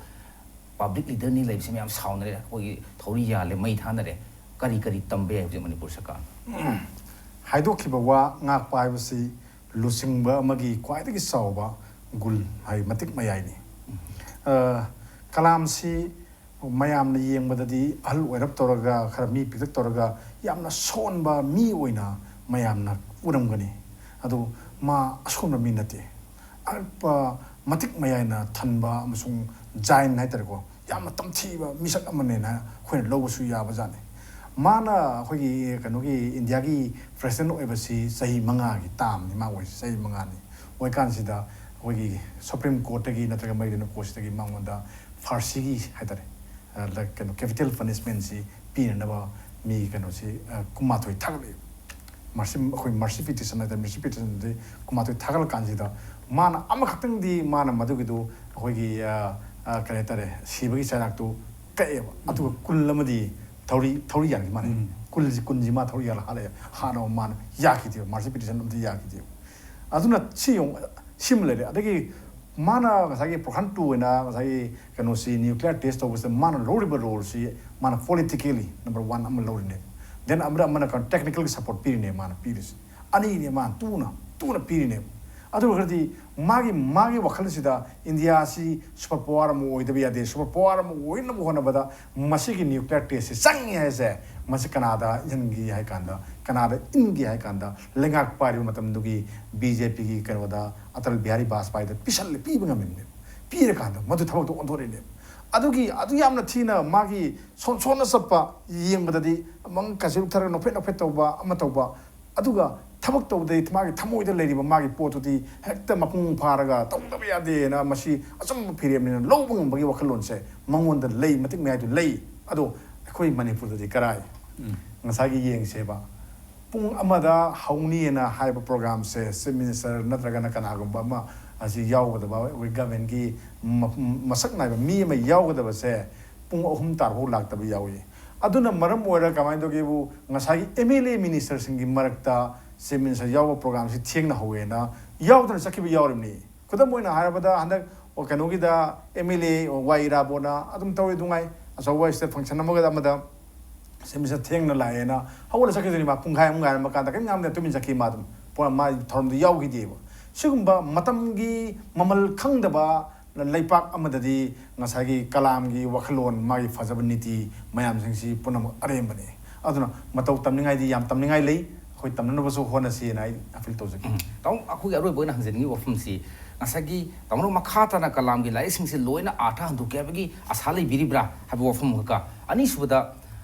ꯄꯕ꯭ꯂꯤꯛ ꯂꯤꯗꯔꯅꯤ ꯂꯩꯕꯁꯤ ꯃꯌꯥꯝ ꯁꯥꯎꯅꯔꯦ, ꯑꯩꯈꯣꯏꯒꯤ ꯊꯧꯔꯤ ꯌꯥꯜꯂꯦ, ꯃꯩ ꯊꯥꯅꯔꯦ꯫ ꯀꯔꯤ ꯀꯔꯤ ꯇꯝꯕ ꯌꯥꯏ ꯍꯧꯖꯤꯛ ꯃꯅꯤꯄꯨꯔ ꯁꯔꯀꯥꯔꯅ? ꯍꯥꯏꯗꯣꯛꯈꯤꯕ ꯋꯥ ꯉꯥꯛꯄ ꯍꯥꯏꯕꯁꯤ ꯂꯨꯆꯤꯡꯕ ꯑꯃꯒꯤ ꯈ꯭ꯋꯥꯏꯗꯒꯤ ꯆꯥꯎꯕ ꯒꯨꯜ ꯍꯥꯏ, ꯃꯇꯤꯛ ꯃꯌꯥꯏꯅꯤ꯫ ꯑ, ꯀꯂꯥꯝꯁꯤ ꯃꯌꯥꯝꯅ ꯌꯦꯡꯕꯗꯗꯤ ꯑꯍꯜ ꯑꯣꯏꯔꯞ ꯇꯧꯔꯒ, ꯈꯔ ꯃꯤ ꯄꯤꯛꯇꯛ ꯇꯧꯔꯒ, ꯌꯥꯝꯅ ꯁꯣꯟꯕ ꯃꯤ ꯑꯣꯏꯅ ꯃꯌꯥꯝꯅ ꯎꯔꯝꯒꯅꯤ꯫ ꯑꯗꯨ ꯃꯥ ꯑꯁꯣꯟꯕ ꯃꯤ ꯅꯠꯇꯦ꯫ ꯑꯉꯛꯄ, ꯃꯇꯤꯛ ꯃꯌꯥꯏꯅ ꯊꯟꯕ ꯑꯃꯁꯨꯡ ꯖꯥꯏꯟ ꯍꯥꯏꯇꯥꯔꯦꯀꯣ, ꯌꯥꯝꯅ ꯇꯝꯊꯤꯕ ꯃꯤꯁꯛ ꯑꯃꯅꯦꯅ ꯑꯩꯈꯣꯏꯅ ꯂꯧꯕꯁꯨ ꯌꯥꯕꯖꯥꯠꯅꯤ꯫ ꯃꯥꯅ ꯑꯩꯈꯣꯏꯒꯤ ꯀꯩꯅꯣꯒꯤ ꯏꯟꯗꯤꯌꯥꯒꯤ ꯄ꯭ꯔꯦꯁꯤꯗꯦꯟ ꯑꯣꯏꯕꯁꯤ ꯆꯍꯤ ꯃꯉꯥꯒꯤ ꯇꯥꯝꯅꯤ ꯃꯥ ꯑꯣꯏꯔꯤꯁꯤ, ꯆꯍꯤ ꯃꯉꯥꯅꯤ꯫ ꯑꯣꯏꯀꯥꯟꯁꯤꯗ ꯑꯩꯈꯣꯏꯒꯤ ꯁꯨꯄ꯭ꯔꯤꯝ ꯀꯣꯔꯠꯇꯒꯤ ꯅꯠꯇ꯭ꯔꯒ ꯃꯩꯗꯅ ꯀꯣꯔꯠꯁꯤꯗꯒꯤ ꯃꯉꯣꯟꯗ ꯐꯥꯔꯁꯤꯒꯤ ꯍꯥꯏꯇꯥꯔꯦ, ꯑ, ꯂ-, ꯀꯩꯅꯣ, ꯀꯦꯄꯤꯇꯦꯜ ꯄꯅꯤꯁꯃꯦꯟꯁꯤ ꯄꯤꯅꯅꯕ ꯃꯤ ꯀꯩꯅꯣꯁꯤ, ꯑ, ꯀꯨꯟꯃꯥꯊꯣꯏ ꯊꯥꯒꯠꯂꯛꯏ꯫ ꯃꯔꯁꯤ, ꯑꯩꯈꯣꯏ ꯃꯔꯁꯤ ꯄꯤꯇꯤꯁꯟ ꯍꯥꯏꯇꯥꯔꯦ, ꯃꯔꯁꯤ ꯄꯤꯇꯤꯁꯟꯗꯤ ꯀꯨꯟꯃꯥꯊꯣꯏ ꯊꯥꯒꯠꯂꯀꯥꯟꯁꯤꯗ ꯃꯥꯅ ꯑꯃꯈꯛꯇꯪꯗꯤ ꯃꯥꯅ ꯃꯗꯨꯒꯤꯗꯨ ꯑꯩꯈꯣꯏꯒꯤ, ꯑ, ꯑ, ꯀꯔꯤ ꯍꯥꯏꯇꯥꯔꯦ, ꯁꯤꯕꯒꯤ ꯆꯩꯔꯥꯛꯇꯨ ꯀꯛꯑꯦꯕ꯫ ꯑꯗꯨꯒ ꯀꯨꯜ ꯑꯃꯗꯤ ꯊꯧꯔꯤ, ꯊꯧꯔꯤ ꯌꯥꯟꯈꯤ ꯃꯥꯅ꯫ ꯎꯝ꯫ ꯀꯨꯜꯁꯤ, ꯀꯨꯟꯁꯤ ꯃꯥ ꯊꯧꯔꯤ ꯌꯥꯜꯂ ꯍꯥꯠꯂꯛꯑꯦ꯫ ꯍꯥꯠꯂꯕ ꯃꯥꯅ ꯌꯥꯈꯤꯗꯦꯕ, ꯃꯔꯁꯤ ꯄꯤꯇꯤꯁꯟ ꯑꯃꯗꯤ ꯌꯥꯈꯤꯗꯦꯕ꯫ ꯑꯗꯨꯅ ꯁꯤ ꯌꯦꯡꯉꯨ, ꯁꯤꯃ ꯂꯩꯔꯦ꯫ ꯑꯗꯒꯤ ꯃꯥꯅ ꯉꯁꯥꯏꯒꯤ ꯄ꯭ꯔꯣꯈꯥꯟ ꯇꯨ ꯑꯣꯏꯅ ꯉꯁꯥꯏꯒꯤ ꯀꯩꯅꯣꯁꯤ, ꯅ꯭ꯌꯨꯀ꯭ꯂꯤꯌꯔ ꯇꯦꯁ ꯇꯧꯕꯁꯤꯗ ꯃꯥꯅ ꯂꯧꯔꯤꯕ ꯔꯣꯜꯁꯤ, ꯃꯥꯅ ꯄꯣꯂꯤꯇꯤꯀꯦꯂꯤ ꯅꯝꯕꯔ ꯋꯥꯟ ꯑꯃ ꯂꯧꯔꯤꯅꯦ꯫ Then ꯑꯃꯅ ꯑꯃꯅ ꯀꯩꯅꯣ technical support ꯄꯤꯔꯤꯅꯦ ꯃꯥꯅ ꯄꯤꯔꯤꯁꯦ꯫ ꯑꯅꯤꯅꯦ ꯃꯥꯅ ꯇꯨꯅ ꯇꯨꯅ ꯄꯤꯔꯤꯅꯦꯕ꯫ ꯑꯗꯨ ꯑꯣꯏꯔꯒꯗꯤ ꯃꯥꯒꯤ ꯃꯥꯒꯤ ꯋꯥꯈꯜꯁꯤꯗ ꯏꯟꯗꯤꯌꯥꯁꯤ super power ꯑꯃ ꯑꯣꯏꯗꯕ ꯌꯥꯗꯦ, super power ꯑꯃ ꯑꯣꯏꯅꯕ ꯍꯣꯠꯅꯕꯗ ꯃꯁꯤꯒꯤ nuclear test ꯁꯤ ꯆꯪꯉꯤ ꯍꯥꯏꯁꯦ꯫ ꯃꯁꯤ ꯀꯅꯥꯗ ꯏꯟꯒꯦ ꯍꯥꯏ ꯀꯥꯟꯗ, ꯀꯅꯥꯗ ꯏꯟꯒꯦ ꯍꯥꯏ ꯀꯥꯟꯗ, ꯂꯩꯉꯥꯛ ꯄꯥꯏꯔꯤꯕ ꯃꯇꯝꯗꯨꯒꯤ ꯕꯤ ꯖꯦ ꯄꯤꯒꯤ ꯀꯩꯅꯣꯗ, ꯑꯇꯜ ꯕꯤꯍꯥꯔꯤ ꯕꯥꯖꯄꯥꯏꯗ ꯄꯤꯁꯜꯂꯦ, ꯄꯤꯕ ꯉꯝꯃꯤꯕꯅꯦꯕ꯫ ꯄꯤꯔꯀꯥꯟꯗ ꯃꯗꯨ ꯊꯕꯛꯇꯣ ꯑꯣꯟꯊꯣꯔꯛꯏꯅꯦꯕ꯫ ꯑꯗꯨꯒꯤ ꯑꯗꯨ ꯌꯥꯝꯅ ꯊꯤꯅ ꯃꯥꯒꯤ ꯁꯣꯟ ꯁꯣꯟꯅ ꯆꯠꯄ ꯌꯦꯡꯕꯗꯗꯤ ꯑꯃꯪ ꯀꯥꯁꯤ ꯂꯨꯞꯊꯔꯒ ꯅꯣꯛꯐꯦꯠ ꯅꯣꯛꯐꯦꯠ ꯇꯧꯕ ꯑꯃ ꯇꯧꯕ, ꯑꯗꯨꯒ ꯊꯕꯛ ꯇꯧꯕꯗꯗꯤ ꯃꯥꯒꯤ ꯊꯃꯣꯏꯗ ꯂꯩꯔꯤꯕ ꯃꯥꯒꯤ ꯄꯣꯠꯇꯨꯗꯤ ꯍꯦꯛꯇ ꯃꯄꯨꯡ ꯐꯥꯔꯒ ꯇꯧꯗꯕ ꯌꯥꯗꯦꯅ ꯃꯁꯤ ꯑꯆꯨꯝꯕ ꯐꯤꯔꯦꯞꯅꯤꯅ ꯂꯧꯕ ꯉꯝꯕꯒꯤ ꯋꯥꯈꯜꯂꯣꯟꯁꯦ ꯃꯉꯣꯟꯗ ꯂꯩ, ꯃꯇꯤꯛ ꯃꯌꯥꯏꯗꯨ ꯂꯩ꯫ ꯑꯗꯣ ꯑꯩꯈꯣꯏ ꯃꯅꯤꯄꯨꯔꯗꯗꯤ ꯀꯔꯥꯏ? ꯎꯝ꯫ ꯉꯁꯥꯏꯒꯤ ꯌꯦꯡꯁꯦꯕ, ꯄꯨꯡ ꯑꯃꯗ ꯍꯧꯅꯤꯅ ꯍꯥꯏꯕ programꯁꯦ Chief Minister ꯅꯠꯇ꯭ꯔꯒꯅ ꯀꯅꯥꯒꯨꯝꯕ ꯑꯃ ꯑꯁꯤ ꯌꯥꯎꯒꯗꯕ, ꯑꯩꯈꯣꯏ governmentꯀꯤ ꯃ-, ꯃꯁꯛ ꯅꯥꯏꯕ ꯃꯤ ꯑꯃ ꯌꯥꯎꯒꯗꯕꯁꯦ ꯄꯨꯡ ꯑꯍꯨꯝ ꯇꯥꯔꯐꯥꯎ ꯂꯥꯛꯇꯕ ꯌꯥꯎꯏ꯫ ꯑꯗꯨꯅ ꯃꯔꯝ ꯑꯣꯏꯔꯒ ꯀꯃꯥꯏꯅ ꯇꯧꯒꯦꯕꯨ, ꯉꯁꯥꯏꯒꯤ M L A ministerꯁꯤꯡꯒꯤ ꯃꯔꯛꯇ Chief Minister ꯌꯥꯎꯕ programꯁꯤ ꯊꯦꯡꯅ ꯍꯧꯋꯦꯅ ꯌꯥꯎꯗꯅ ꯆꯠꯈꯤꯕ ꯌꯥꯎꯔꯤꯕꯅꯤ꯫ ꯈꯨꯗꯝ ꯑꯣꯏꯅ ꯍꯥꯏꯔꯕꯗ, ꯍꯟꯗꯛ ꯀꯩꯅꯣꯒꯤꯗ M L A ꯋꯥꯏ ꯏꯔꯥꯕꯣꯠꯅ ꯑꯗꯨꯝ ꯇꯧꯋꯤ, ꯅꯨꯡꯉꯥꯏ, ꯑꯆꯧꯕ state function ꯑꯃꯒ ꯑꯃꯗ Chief Minister ꯊꯦꯡꯅ ꯂꯥꯛꯑꯦꯅ ꯍꯧꯒꯠꯂ ꯆꯠꯈꯤꯗꯣꯏꯅꯤ꯫ ꯃꯥ ꯄꯨꯡꯈꯥꯏ ꯑꯃꯨꯛ ꯉꯥꯏꯔꯝꯕ ꯀꯥꯟꯗ ꯀꯔꯤꯝ ꯉꯥꯡꯗꯅ ꯇꯨꯃꯤꯟ ꯆꯠꯈꯤ꯫ ꯃꯥ ꯑꯗꯨꯝ ꯄꯨꯔꯥ ꯃꯥꯒꯤ ꯊꯧꯔꯝꯗꯨ ꯌꯥꯎꯈꯤꯗꯦꯕ꯫ ꯁꯤꯒꯨꯝꯕ ꯃꯇꯝꯒꯤ ꯃꯃꯜ ꯈꯪꯗꯕ ꯂꯩꯄꯥꯛ ꯑꯃꯗꯗꯤ ꯉꯁꯥꯏꯒꯤ ꯀꯂꯥꯝꯒꯤ ꯋꯥꯈꯜꯂꯣꯟ, ꯃꯥꯒꯤ ꯐꯖꯕ ꯅꯤꯇꯤ ꯃꯌꯥꯝꯁꯤꯡꯁꯤ ꯄꯨꯝꯅꯃꯛ ꯑꯔꯦꯝꯕꯅꯤ꯫ ꯑꯗꯨꯅ ꯃꯇꯧ ꯇꯝꯅꯤꯡꯉꯥꯏꯗꯤ ꯌꯥꯝ ꯇꯝꯅꯤꯡꯉꯥꯏ ꯂꯩ꯫ ꯑꯩꯈꯣꯏ ꯇꯝꯅꯅꯕꯁꯨ ꯍꯣꯠꯅꯁꯤꯅ ꯑꯩ appeal ꯇꯧꯖꯒꯦ꯫ ꯎꯝ꯫ ꯇꯥꯃꯣ, ꯑꯩꯈꯣꯏꯒꯤ ꯑꯔꯣꯏꯕ ꯑꯣꯏꯅ ꯍꯪꯖꯅꯤꯡꯉꯤꯕ ꯋꯥꯐꯝꯁꯤ, ꯉꯁꯥꯏꯒꯤ ꯇꯥꯃꯣꯅ ꯃꯈꯥ ꯇꯥꯅ ꯀꯂꯥꯝꯒꯤ ꯂꯥꯏꯔꯤꯛꯁꯤꯡꯁꯦ ꯂꯣꯏꯅ ꯑꯥꯔꯊ ꯍꯟꯗꯣꯛꯀꯦ ꯍꯥꯏꯕꯒꯤ ꯑꯁꯥ ꯂꯩꯕꯤꯔꯤꯕ꯭ꯔꯥ ꯍꯥꯏꯕ ꯋꯥꯐꯝ ꯑꯃꯒ, ꯑꯅꯤꯁꯨꯕꯗ,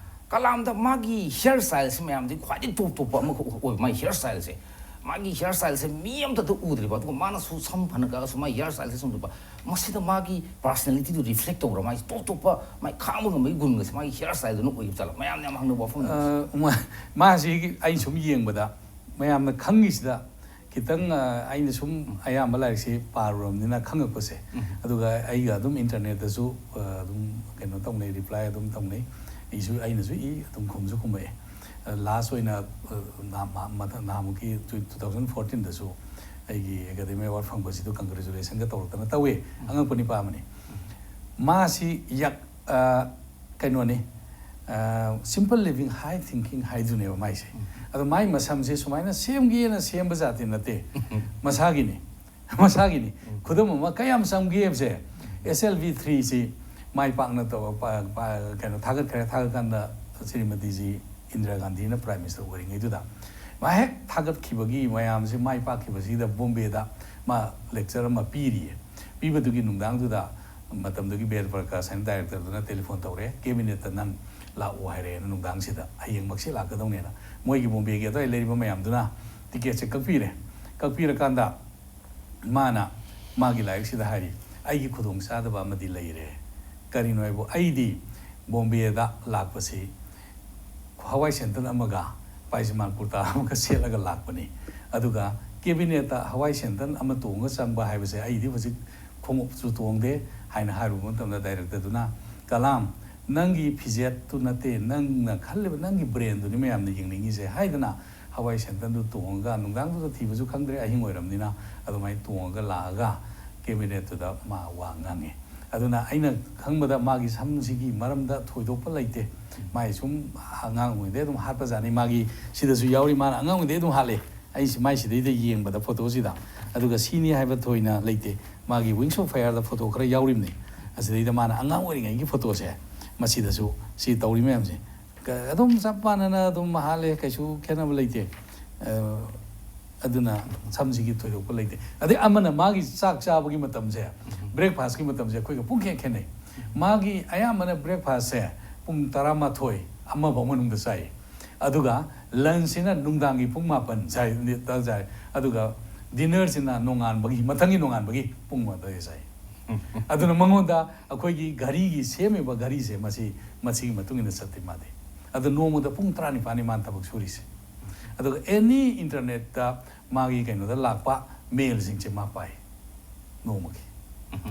ꯀꯂꯥꯝꯗ ꯃꯥꯒꯤ hair styleꯁꯤ ꯃꯌꯥꯝꯗꯒꯤ ꯈ꯭ꯋꯥꯏꯗꯒꯤ top ꯇꯣꯞꯄ ꯑꯃꯈꯛ ꯑꯣꯏꯕ, ꯃꯥꯒꯤ hair styleꯁꯦ꯫ ꯃꯥꯒꯤ hair styleꯁꯦ ꯃꯤ ꯑꯝꯇꯗ ꯎꯗ꯭ꯔꯤꯕ, ꯑꯗꯨꯒ ꯃꯥꯅꯁꯨ ꯁꯝ ꯐꯅ ꯀꯛꯑꯁꯨ ꯃꯥꯒꯤ hair styleꯁꯦ ꯆꯨꯝꯗ꯭ꯔꯤꯕ꯫ ꯃꯁꯤꯗ ꯃꯥꯒꯤ personalityꯗꯨ reflect ꯇꯧꯕ꯭ꯔꯥ? ꯃꯥꯒꯤ top ꯇꯣꯞꯄ, ꯃꯥꯒꯤ ꯈꯥꯡꯕ ꯉꯝꯕꯒꯤ ꯒꯨꯟꯒꯁꯦ ꯃꯥꯒꯤ hair styleꯗꯨꯅ ꯑꯣꯏꯕ ꯖꯥꯠꯂꯥ? ꯃꯌꯥꯝꯅ ꯌꯥꯝ ꯍꯪꯅꯕ ꯋꯥꯐꯝꯅꯤ꯫ ꯑ, ꯃꯥ-, ꯃꯥꯁꯤ ꯑꯩ ꯁꯨꯝ ꯌꯦꯡꯕꯗ ꯃꯌꯥꯝꯅ ꯈꯪꯉꯤꯁꯤꯗ ꯈꯤꯇꯪ, ꯑ, ꯑꯩꯅ ꯁꯨꯝ ꯑꯌꯥꯝꯕ ꯂꯥꯏꯔꯤꯛꯁꯤ ꯄꯥꯔꯨꯔꯕꯅꯤꯅ ꯈꯪꯉꯛꯄꯁꯦ꯫ ꯎꯝ꯫ ꯑꯗꯨꯒ ꯑꯩꯒ ꯑꯗꯨꯝ internetꯇꯁꯨ, ꯑ, ꯑꯗꯨꯝ ꯀꯩꯅꯣ ꯇꯧꯅꯩ, reply ꯑꯗꯨꯝ ꯇꯧꯅꯩ꯫ ꯑꯩꯁꯨ, ꯑꯩꯅꯁꯨ ꯏ, ꯑꯗꯨꯝ ꯈꯨꯝꯁꯨ ꯈꯨꯝꯃꯛꯑꯦ꯫ ꯑ, last ꯑꯣꯏꯅ, ꯑ, ꯅꯍꯥ-, ꯃ-, ꯃꯊꯪ ꯅꯍꯥꯟꯃꯨꯛꯀꯤ two, two thousand fourteenꯗꯁꯨ ꯑꯩꯒꯤ Academy Award ꯐꯪꯕꯁꯤꯗ congratulationꯒ ꯇꯧꯔꯛꯇꯅ ꯇꯧꯋꯦ꯫ ꯎꯝ꯫ ꯑꯉꯛꯄ ꯅꯤꯄꯥ ꯑꯃꯅꯤ꯫ ꯎꯝ꯫ ꯃꯥꯁꯤ ꯌꯛ-, ꯑ, ꯀꯩꯅꯣꯅꯤ, Simple living, high thinking ꯍꯥꯏꯗꯨꯅꯦꯕ ꯃꯥꯏꯁꯦ. ꯑꯗꯣ ꯃꯥꯏ ꯃꯁꯝꯁꯦ ꯁꯨꯃꯥꯏꯅ ꯁꯦꯝꯒꯦꯅ ꯁꯦꯝꯕ ꯖꯥꯇꯤ ꯅꯠꯇꯦ, ꯃꯁꯥꯒꯤꯅꯤ꯫ ꯃꯁꯥꯒꯤꯅꯤ꯫ ꯈꯨꯗꯝ ꯑꯃ ꯀꯌꯥꯝ ꯆꯪꯒꯦ ꯍꯥꯏꯕꯁꯦ, S L V three ꯁꯤ ꯃꯥꯏ ꯄꯥꯛꯅ ꯇꯧ-, ꯄ-, ꯄ-, ꯀꯩꯅꯣ, ꯊꯥꯒꯠꯈ꯭ꯔꯦ꯫ ꯊꯥꯒꯠꯀꯥꯟꯗ ꯁ꯭ꯔꯤꯃꯇꯤꯖꯤ ꯏꯟꯗꯤꯔꯥ ꯒꯥꯟꯙꯤꯅ Prime Minister ꯑꯣꯏꯔꯤꯉꯩꯗꯨꯗ ꯃꯥ ꯍꯦꯛ ꯊꯥꯒꯠꯈꯤꯕꯒꯤ ꯃꯌꯥꯝꯁꯦ ꯃꯥꯏ ꯄꯥꯛꯈꯤꯕꯁꯤꯗ ꯕꯣꯝꯕꯦꯗ ꯃꯥ lecture ꯑꯃ ꯄꯤꯔꯤꯌꯦ꯫ ꯄꯤꯕꯗꯨꯒꯤ ꯅꯨꯡꯗꯥꯡꯗꯨꯗ ꯃꯇꯝꯗꯨꯒꯤ ꯕꯦꯗ ꯄ꯭ꯔꯀꯥꯁ ꯍꯥꯏꯅ directorꯗꯨꯅ telephone ꯇꯧꯔꯦ, cabinetꯇ ꯅꯪ ꯂꯥꯛꯑꯣ ꯍꯥꯏꯔꯛꯑꯦꯅ ꯅꯨꯡꯗꯥꯡꯁꯤꯗ, ꯍꯌꯦꯡꯃꯛꯁꯤ ꯂꯥꯛꯀꯗꯧꯅꯦꯅ꯫ ꯃꯣꯏꯒꯤ ꯕꯣꯝꯕꯦꯒꯤ ꯑꯗꯨꯋꯥꯏ ꯂꯩꯔꯤꯕ ꯃꯌꯥꯝꯗꯨꯅ ticketꯁꯦ ꯀꯛꯄꯤꯔꯦ꯫ ꯀꯛꯄꯤꯔꯀꯥꯟꯗ ꯃꯥꯅ ꯃꯥꯒꯤ ꯂꯥꯏꯔꯤꯛꯁꯤꯗ ꯍꯥꯏꯔꯤ, "ꯑꯩꯒꯤ ꯈꯨꯗꯣꯡꯆꯥꯗꯕ ꯑꯃꯗꯤ ꯂꯩꯔꯦ꯫ ꯀꯔꯤꯅꯣ ꯍꯥꯏꯕꯨ, ꯑꯩꯗꯤ ꯕꯣꯝꯕꯦꯗ ꯂꯥꯛꯄꯁꯤ ꯍꯋꯥꯏ ꯁꯦꯟꯗꯜ ꯑꯃꯒ ꯄꯥꯏꯖꯃꯥꯟ ꯀꯨꯔꯇꯥ ꯑꯃꯒ ꯁꯦꯠꯂꯒ ꯂꯥꯛꯄꯅꯤ꯫ ꯑꯗꯨꯒ cabinetꯇ ꯍꯋꯥꯏ ꯁꯦꯟꯗꯜ ꯑꯃ ꯇꯣꯡꯉꯒ ꯆꯪꯕ ꯍꯥꯏꯕꯁꯦ ꯑꯩꯗꯤ ꯍꯧꯖꯤꯛ ꯈꯣꯡꯎꯞꯁꯨ ꯇꯣꯡꯗꯦ" ꯍꯥꯏꯅ ꯍꯥꯏꯔꯨꯕ ꯃꯇꯝꯗ directorꯗꯨꯅ, "ꯀꯂꯥꯝ, ꯅꯪꯒꯤ ꯐꯤꯖꯦꯠꯇꯨ ꯅꯠꯇꯦ, ꯅꯪꯅ ꯈꯜꯂꯤꯕ ꯅꯪꯒꯤ brainꯗꯨꯅꯤ ꯃꯌꯥꯝꯅ ꯌꯦꯡꯅꯤꯡꯉꯤꯁꯦ" ꯍꯥꯏꯗꯅ ꯍꯋꯥꯏ ꯁꯦꯟꯗꯜꯗꯨ ꯇꯣꯡꯉꯒ, ꯅꯨꯡꯗꯥꯡꯗꯨꯗ ꯊꯤꯕꯁꯨ ꯈꯪꯗ꯭ꯔꯦ, ꯑꯍꯤꯡ ꯑꯣꯏꯔꯝꯅꯤꯅ, ꯑꯗꯨꯃꯥꯏꯅ ꯇꯣꯡꯉꯒ ꯂꯥꯛꯑꯒ cabinetꯇꯨꯗ ꯃꯥ ꯋꯥ ꯉꯥꯡꯉꯦ꯫ ꯑꯗꯨꯅ ꯑꯩꯅ ꯈꯪꯕꯗ ꯃꯥꯒꯤ ꯁꯝꯁꯤꯒꯤ ꯃꯔꯝꯗ ꯊꯣꯏꯗꯣꯛꯄ ꯂꯩꯇꯦ꯫ ꯃꯥꯏ ꯁꯨꯝ ꯑꯉꯥꯡ ꯑꯣꯏꯔꯤꯉꯩꯗꯩ ꯑꯗꯨꯝ ꯍꯥꯠꯄ ꯖꯥꯠꯅꯤ꯫ ꯃꯥꯒꯤ ꯁꯤꯗꯁꯨ ꯌꯥꯎꯔꯤ, ꯃꯥꯅ ꯑꯉꯥꯡ ꯑꯣꯏꯔꯤꯉꯩꯗꯩ ꯑꯗꯨꯝ ꯍꯥꯠꯂꯦ꯫ ꯑꯩ ꯁꯤ, ꯃꯥꯏ ꯁꯤꯗꯩꯗ ꯌꯦꯡꯕꯗ photoꯁꯤꯗ꯫ ꯑꯗꯨꯒ ꯁꯤꯅꯤ ꯍꯥꯏꯕ ꯊꯣꯏꯅ ꯂꯩꯇꯦ꯫ ꯃꯥꯒꯤ Wings of Fireꯗ photo ꯈꯔ ꯌꯥꯎꯔꯤꯕꯅꯤ꯫ ꯑꯁꯤꯗꯩꯗ ꯃꯥꯅ ꯑꯉꯥꯡ ꯑꯣꯏꯔꯤꯉꯩꯒꯤ photoꯁꯦ ꯃꯁꯤꯗꯁꯨ ꯁꯤ ꯇꯧꯔꯤ ꯃꯌꯥꯝꯁꯦ꯫ ꯀ-, ꯑꯗꯨꯝ ꯆꯞ ꯃꯥꯟꯅꯅ ꯑꯗꯨꯝ ꯍꯥꯠꯂꯦ, ꯀꯩꯁꯨ ꯈꯦꯠꯅꯕ ꯂꯩꯇꯦ꯫ ꯑ, ꯑꯗꯨꯅ ꯁꯝꯁꯤꯒꯤ ꯊꯣꯏꯗꯣꯛꯄ ꯂꯩꯇꯦ꯫ ꯑꯗꯩ ꯑꯃꯅ ꯃꯥꯒꯤ ꯆꯥꯛ ꯆꯥꯕꯒꯤ ꯃꯇꯝꯁꯦ, breakfastꯀꯤ ꯃꯇꯝꯁꯦ ꯑꯩꯈꯣꯏꯒ ꯄꯨꯡ ꯈꯦꯠ ꯈꯦꯠꯅꯩ꯫ ꯃꯥꯒꯤ ꯑꯌꯥꯝꯕꯅ breakfastꯁꯦ ꯄꯨꯡ ꯇꯔꯥꯃꯥꯊꯣꯏ, ꯑꯃ ꯐꯥꯎ ꯃꯅꯨꯡꯗ ꯆꯥꯏ꯫ ꯑꯗꯨꯒ lunchꯁꯤꯅ ꯅꯨꯡꯗꯥꯡꯒꯤ ꯄꯨꯡ ꯃꯥꯄꯟ ꯆꯥꯏ, ꯆꯥꯏ꯫ ꯑꯗꯨꯒ dinnerꯁꯤꯅ ꯅꯣꯡꯉꯥꯟꯕꯒꯤ, ꯃꯊꯪꯒꯤ ꯅꯣꯡꯉꯥꯟꯕꯒꯤ ꯄꯨꯡ ꯃꯥꯄꯟꯗ ꯆꯥꯏ꯫ ꯑꯗꯨꯅ ꯃꯉꯣꯟꯗ ꯑꯩꯈꯣꯏꯒꯤ ꯘꯔꯤꯒꯤ ꯁꯦꯝꯃꯤꯕ ꯘꯔꯤꯁꯦ ꯃꯁꯤ, ꯃꯁꯤꯒꯤ ꯃꯇꯨꯡ ꯏꯟꯅ ꯆꯠꯇꯦ ꯃꯥꯗꯤ꯫ ꯑꯗꯣ ꯅꯣꯡꯃꯗ ꯄꯨꯡ ꯇꯔꯥꯅꯤꯄꯥꯟꯅꯤ ꯃꯥꯅ ꯊꯕꯛ ꯁꯨꯔꯤꯁꯦ꯫ ꯑꯗꯨꯒ any internetꯇ ꯃꯥꯒꯤ ꯀꯩꯅꯣꯗ ꯂꯥꯛꯄ mailꯁꯤꯡꯁꯦ ꯃꯥ ꯄꯥꯏ ꯅꯣꯡꯃꯒꯤ꯫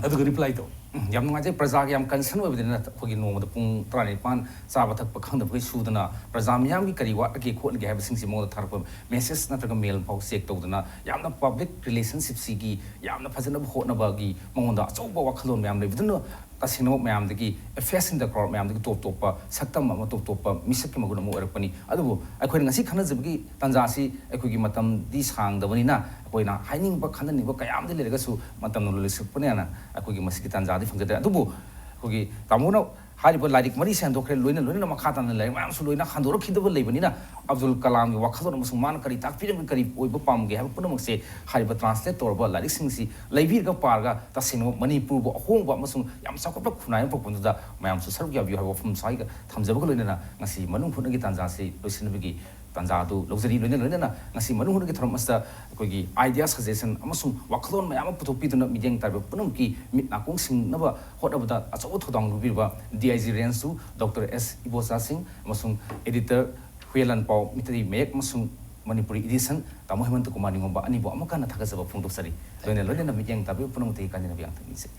ꯑꯗꯨꯒ reply ꯇꯧ꯫ ꯎꯝ, ꯌꯥꯝ ꯅꯨꯡꯉꯥꯏꯖꯩ꯫ ꯄ꯭ꯔꯖꯥꯒꯤ ꯌꯥꯝ concern ꯑꯣꯏꯕꯅꯤꯅ ꯑꯩꯈꯣꯏꯒꯤ ꯅꯣꯡꯃꯗ ꯄꯨꯡ ꯇꯔꯥꯅꯤꯄꯥꯟ ꯆꯥꯕ ꯊꯛꯄ ꯈꯪꯗꯕꯈꯩ ꯁꯨꯗꯅ ꯄ꯭ꯔꯖꯥ ꯃꯤꯌꯥꯝꯒꯤ ꯀꯔꯤ ꯋꯥꯠꯂꯒꯦ ꯈꯣꯠꯂꯒꯦ ꯍꯥꯏꯕꯁꯤꯡꯁꯤ ꯃꯉꯣꯟꯗ ꯊꯥꯔꯛꯄ message ꯅꯠꯇ꯭ꯔꯒ mail ꯐꯥꯎ check ꯇꯧꯗꯅ ꯌꯥꯝꯅ public relationshipꯁꯤꯒꯤ ꯌꯥꯝꯅ ꯐꯖꯅꯕ ꯍꯣꯠꯅꯕꯒꯤ ꯃꯉꯣꯟꯗ ꯑꯆꯧꯕ ꯋꯥꯈꯜꯂꯣꯟ ꯃꯌꯥꯝ ꯂꯩꯕꯗꯨꯅ ꯇꯁꯦꯡꯅꯃꯛ ꯃꯌꯥꯝꯗꯒꯤ, a face in the crowd, ꯃꯌꯥꯝꯗꯒꯤ ꯇꯣꯞ ꯇꯣꯞꯄ ꯁꯛꯇꯝ ꯑꯃ, ꯇꯣꯞ ꯇꯣꯞꯄ ꯃꯤꯁꯛꯀꯤ ꯃꯒꯨꯟ ꯑꯃ ꯑꯣꯏꯔꯛꯄꯅꯤ꯫ ꯑꯗꯨꯕꯨ ꯑꯩꯈꯣꯏꯅ ꯉꯁꯤ ꯈꯟꯅꯖꯕꯒꯤ ꯇꯥꯟꯖꯥꯁꯤ ꯑꯩꯈꯣꯏꯒꯤ ꯃꯇꯝꯗꯤ ꯁꯥꯡꯗꯕꯅꯤꯅ, ꯑꯩꯈꯣꯏꯅ ꯍꯥꯏꯅꯤꯡꯕ ꯈꯟꯅꯅꯤꯡꯕ ꯀꯌꯥ ꯑꯃꯗꯤ ꯂꯩꯔꯒꯁꯨ ꯃꯇꯝꯅ ꯂꯣꯏꯁꯤꯜꯂꯛꯄꯅꯤꯅ ꯑꯩꯈꯣꯏꯒꯤ ꯃꯁꯤꯒꯤ ꯇꯥꯟꯖꯥꯗꯤ ꯐꯪꯖꯗ꯭ꯔꯦ꯫ ꯑꯗꯨꯕꯨ ꯑꯩꯈꯣꯏꯒꯤ ꯇꯥꯃꯣꯅ ꯍꯥꯏꯔꯤꯕ ꯂꯥꯏꯔꯤꯛ ꯃꯔꯤꯁꯦ ꯍꯟꯗꯣꯛꯈ꯭ꯔꯦ, ꯂꯣꯏꯅ ꯂꯣꯏꯅꯅ ꯃꯈꯥ ꯇꯥꯅ ꯂꯥꯏꯔꯤꯛ ꯃꯌꯥꯝꯁꯨ ꯂꯣꯏꯅ ꯍꯟꯗꯣꯔꯛꯈꯤꯗꯕ ꯂꯩꯕꯅꯤꯅ, ꯑꯕꯗꯨꯜ ꯀꯂꯥꯝꯒꯤ ꯋꯥꯈꯜꯂꯣꯟ ꯑꯃꯁꯨꯡ ꯃꯥꯅ ꯀꯔꯤ ꯇꯥꯛꯄꯤꯔꯝꯃꯤ, ꯀꯔꯤ ꯑꯣꯏꯕ ꯄꯥꯝꯒꯦ ꯍꯥꯏꯕ ꯄꯨꯝꯅꯃꯛꯁꯦ ꯍꯥꯏꯔꯤꯕ translate ꯇꯧꯔꯕ ꯂꯥꯏꯔꯤꯛꯁꯤꯡꯁꯤ ꯂꯩꯕꯤꯔꯒ ꯄꯥꯔꯒ ꯇꯁꯦꯡꯅꯃꯛ ꯃꯅꯤꯄꯨꯔꯕꯨ ꯑꯍꯣꯡꯕ ꯑꯃꯁꯨꯡ ꯌꯥꯝ ꯆꯥꯎꯈꯠꯄ ꯈꯨꯟꯅꯥꯏ ꯑꯃ ꯄꯨꯔꯛꯄꯗꯨꯗ ꯃꯌꯥꯝꯁꯨ ꯁꯔꯨꯛ ꯌꯥꯕꯤꯌꯨ ꯍꯥꯏꯕ ꯋꯥꯐꯝ ꯁ꯭ꯋꯥꯏꯒ ꯊꯝꯖꯕꯒ ꯂꯣꯏꯅꯅ ꯉꯁꯤ ꯃꯅꯨꯡ ꯍꯨꯠꯅꯒꯤ ꯇꯥꯟꯖꯥꯁꯤ ꯂꯣꯏꯁꯤꯟꯅꯕꯒꯤ ꯇꯥꯟꯖꯥ ꯑꯗꯨ ꯂꯧꯖꯔꯤ꯫ ꯂꯣꯏꯅ ꯂꯣꯏꯅꯅ ꯉꯁꯤ ꯃꯅꯨꯡ ꯍꯨꯠꯅꯒꯤ ꯊꯧꯔꯝ ꯑꯁꯤꯗ ꯑꯩꯈꯣꯏꯒꯤ idea, suggestion ꯑꯃꯁꯨꯡ ꯋꯥꯈꯜꯂꯣꯟ ꯃꯌꯥꯝ ꯑꯃ ꯄꯨꯊꯣꯛꯄꯤꯗꯨꯅ ꯃꯤꯠꯌꯦꯡ ꯇꯥꯔꯤꯕ ꯄꯨꯝꯅꯃꯛꯀꯤ ꯃꯤꯠ ꯅꯥꯀꯣꯡ ꯁꯤꯡꯅꯕ ꯍꯣꯠꯅꯕꯗ ꯑꯆꯧꯕ ꯊꯧꯗꯥꯡ ꯂꯧꯕꯤꯔꯤꯕ D I G Range two Doctor S Ibocha ꯁꯤꯡ ꯑꯃꯁꯨꯡ editor ꯍꯨꯌꯦꯟ ꯂꯥꯟꯄꯥꯎ ꯃꯤꯇꯩ ꯃꯌꯦꯛ ꯑꯃꯁꯨꯡ ꯃꯅꯤꯄꯨꯔꯤ edition ꯇꯥꯃꯣ ꯍꯦꯃꯟꯇ ꯀꯨꯃꯥꯔ ꯅꯤꯡꯉꯣꯝꯕ ꯑꯅꯤꯕꯨ ꯑꯃꯨꯛꯀ ꯍꯟꯅ ꯊꯥꯒꯠꯆꯕ ꯐꯣꯡꯗꯣꯛꯆꯔꯤ꯫ ꯂꯣꯏꯅ ꯂꯣꯏꯅꯅ ꯃꯤꯠꯌꯦꯡ ꯇꯥꯕꯤꯕ ꯄꯨꯝꯅꯃꯛꯇꯒꯤ ꯀꯥꯏꯅꯅꯕ ꯌꯥꯝ ꯊꯛꯅꯤꯡꯖꯩ꯫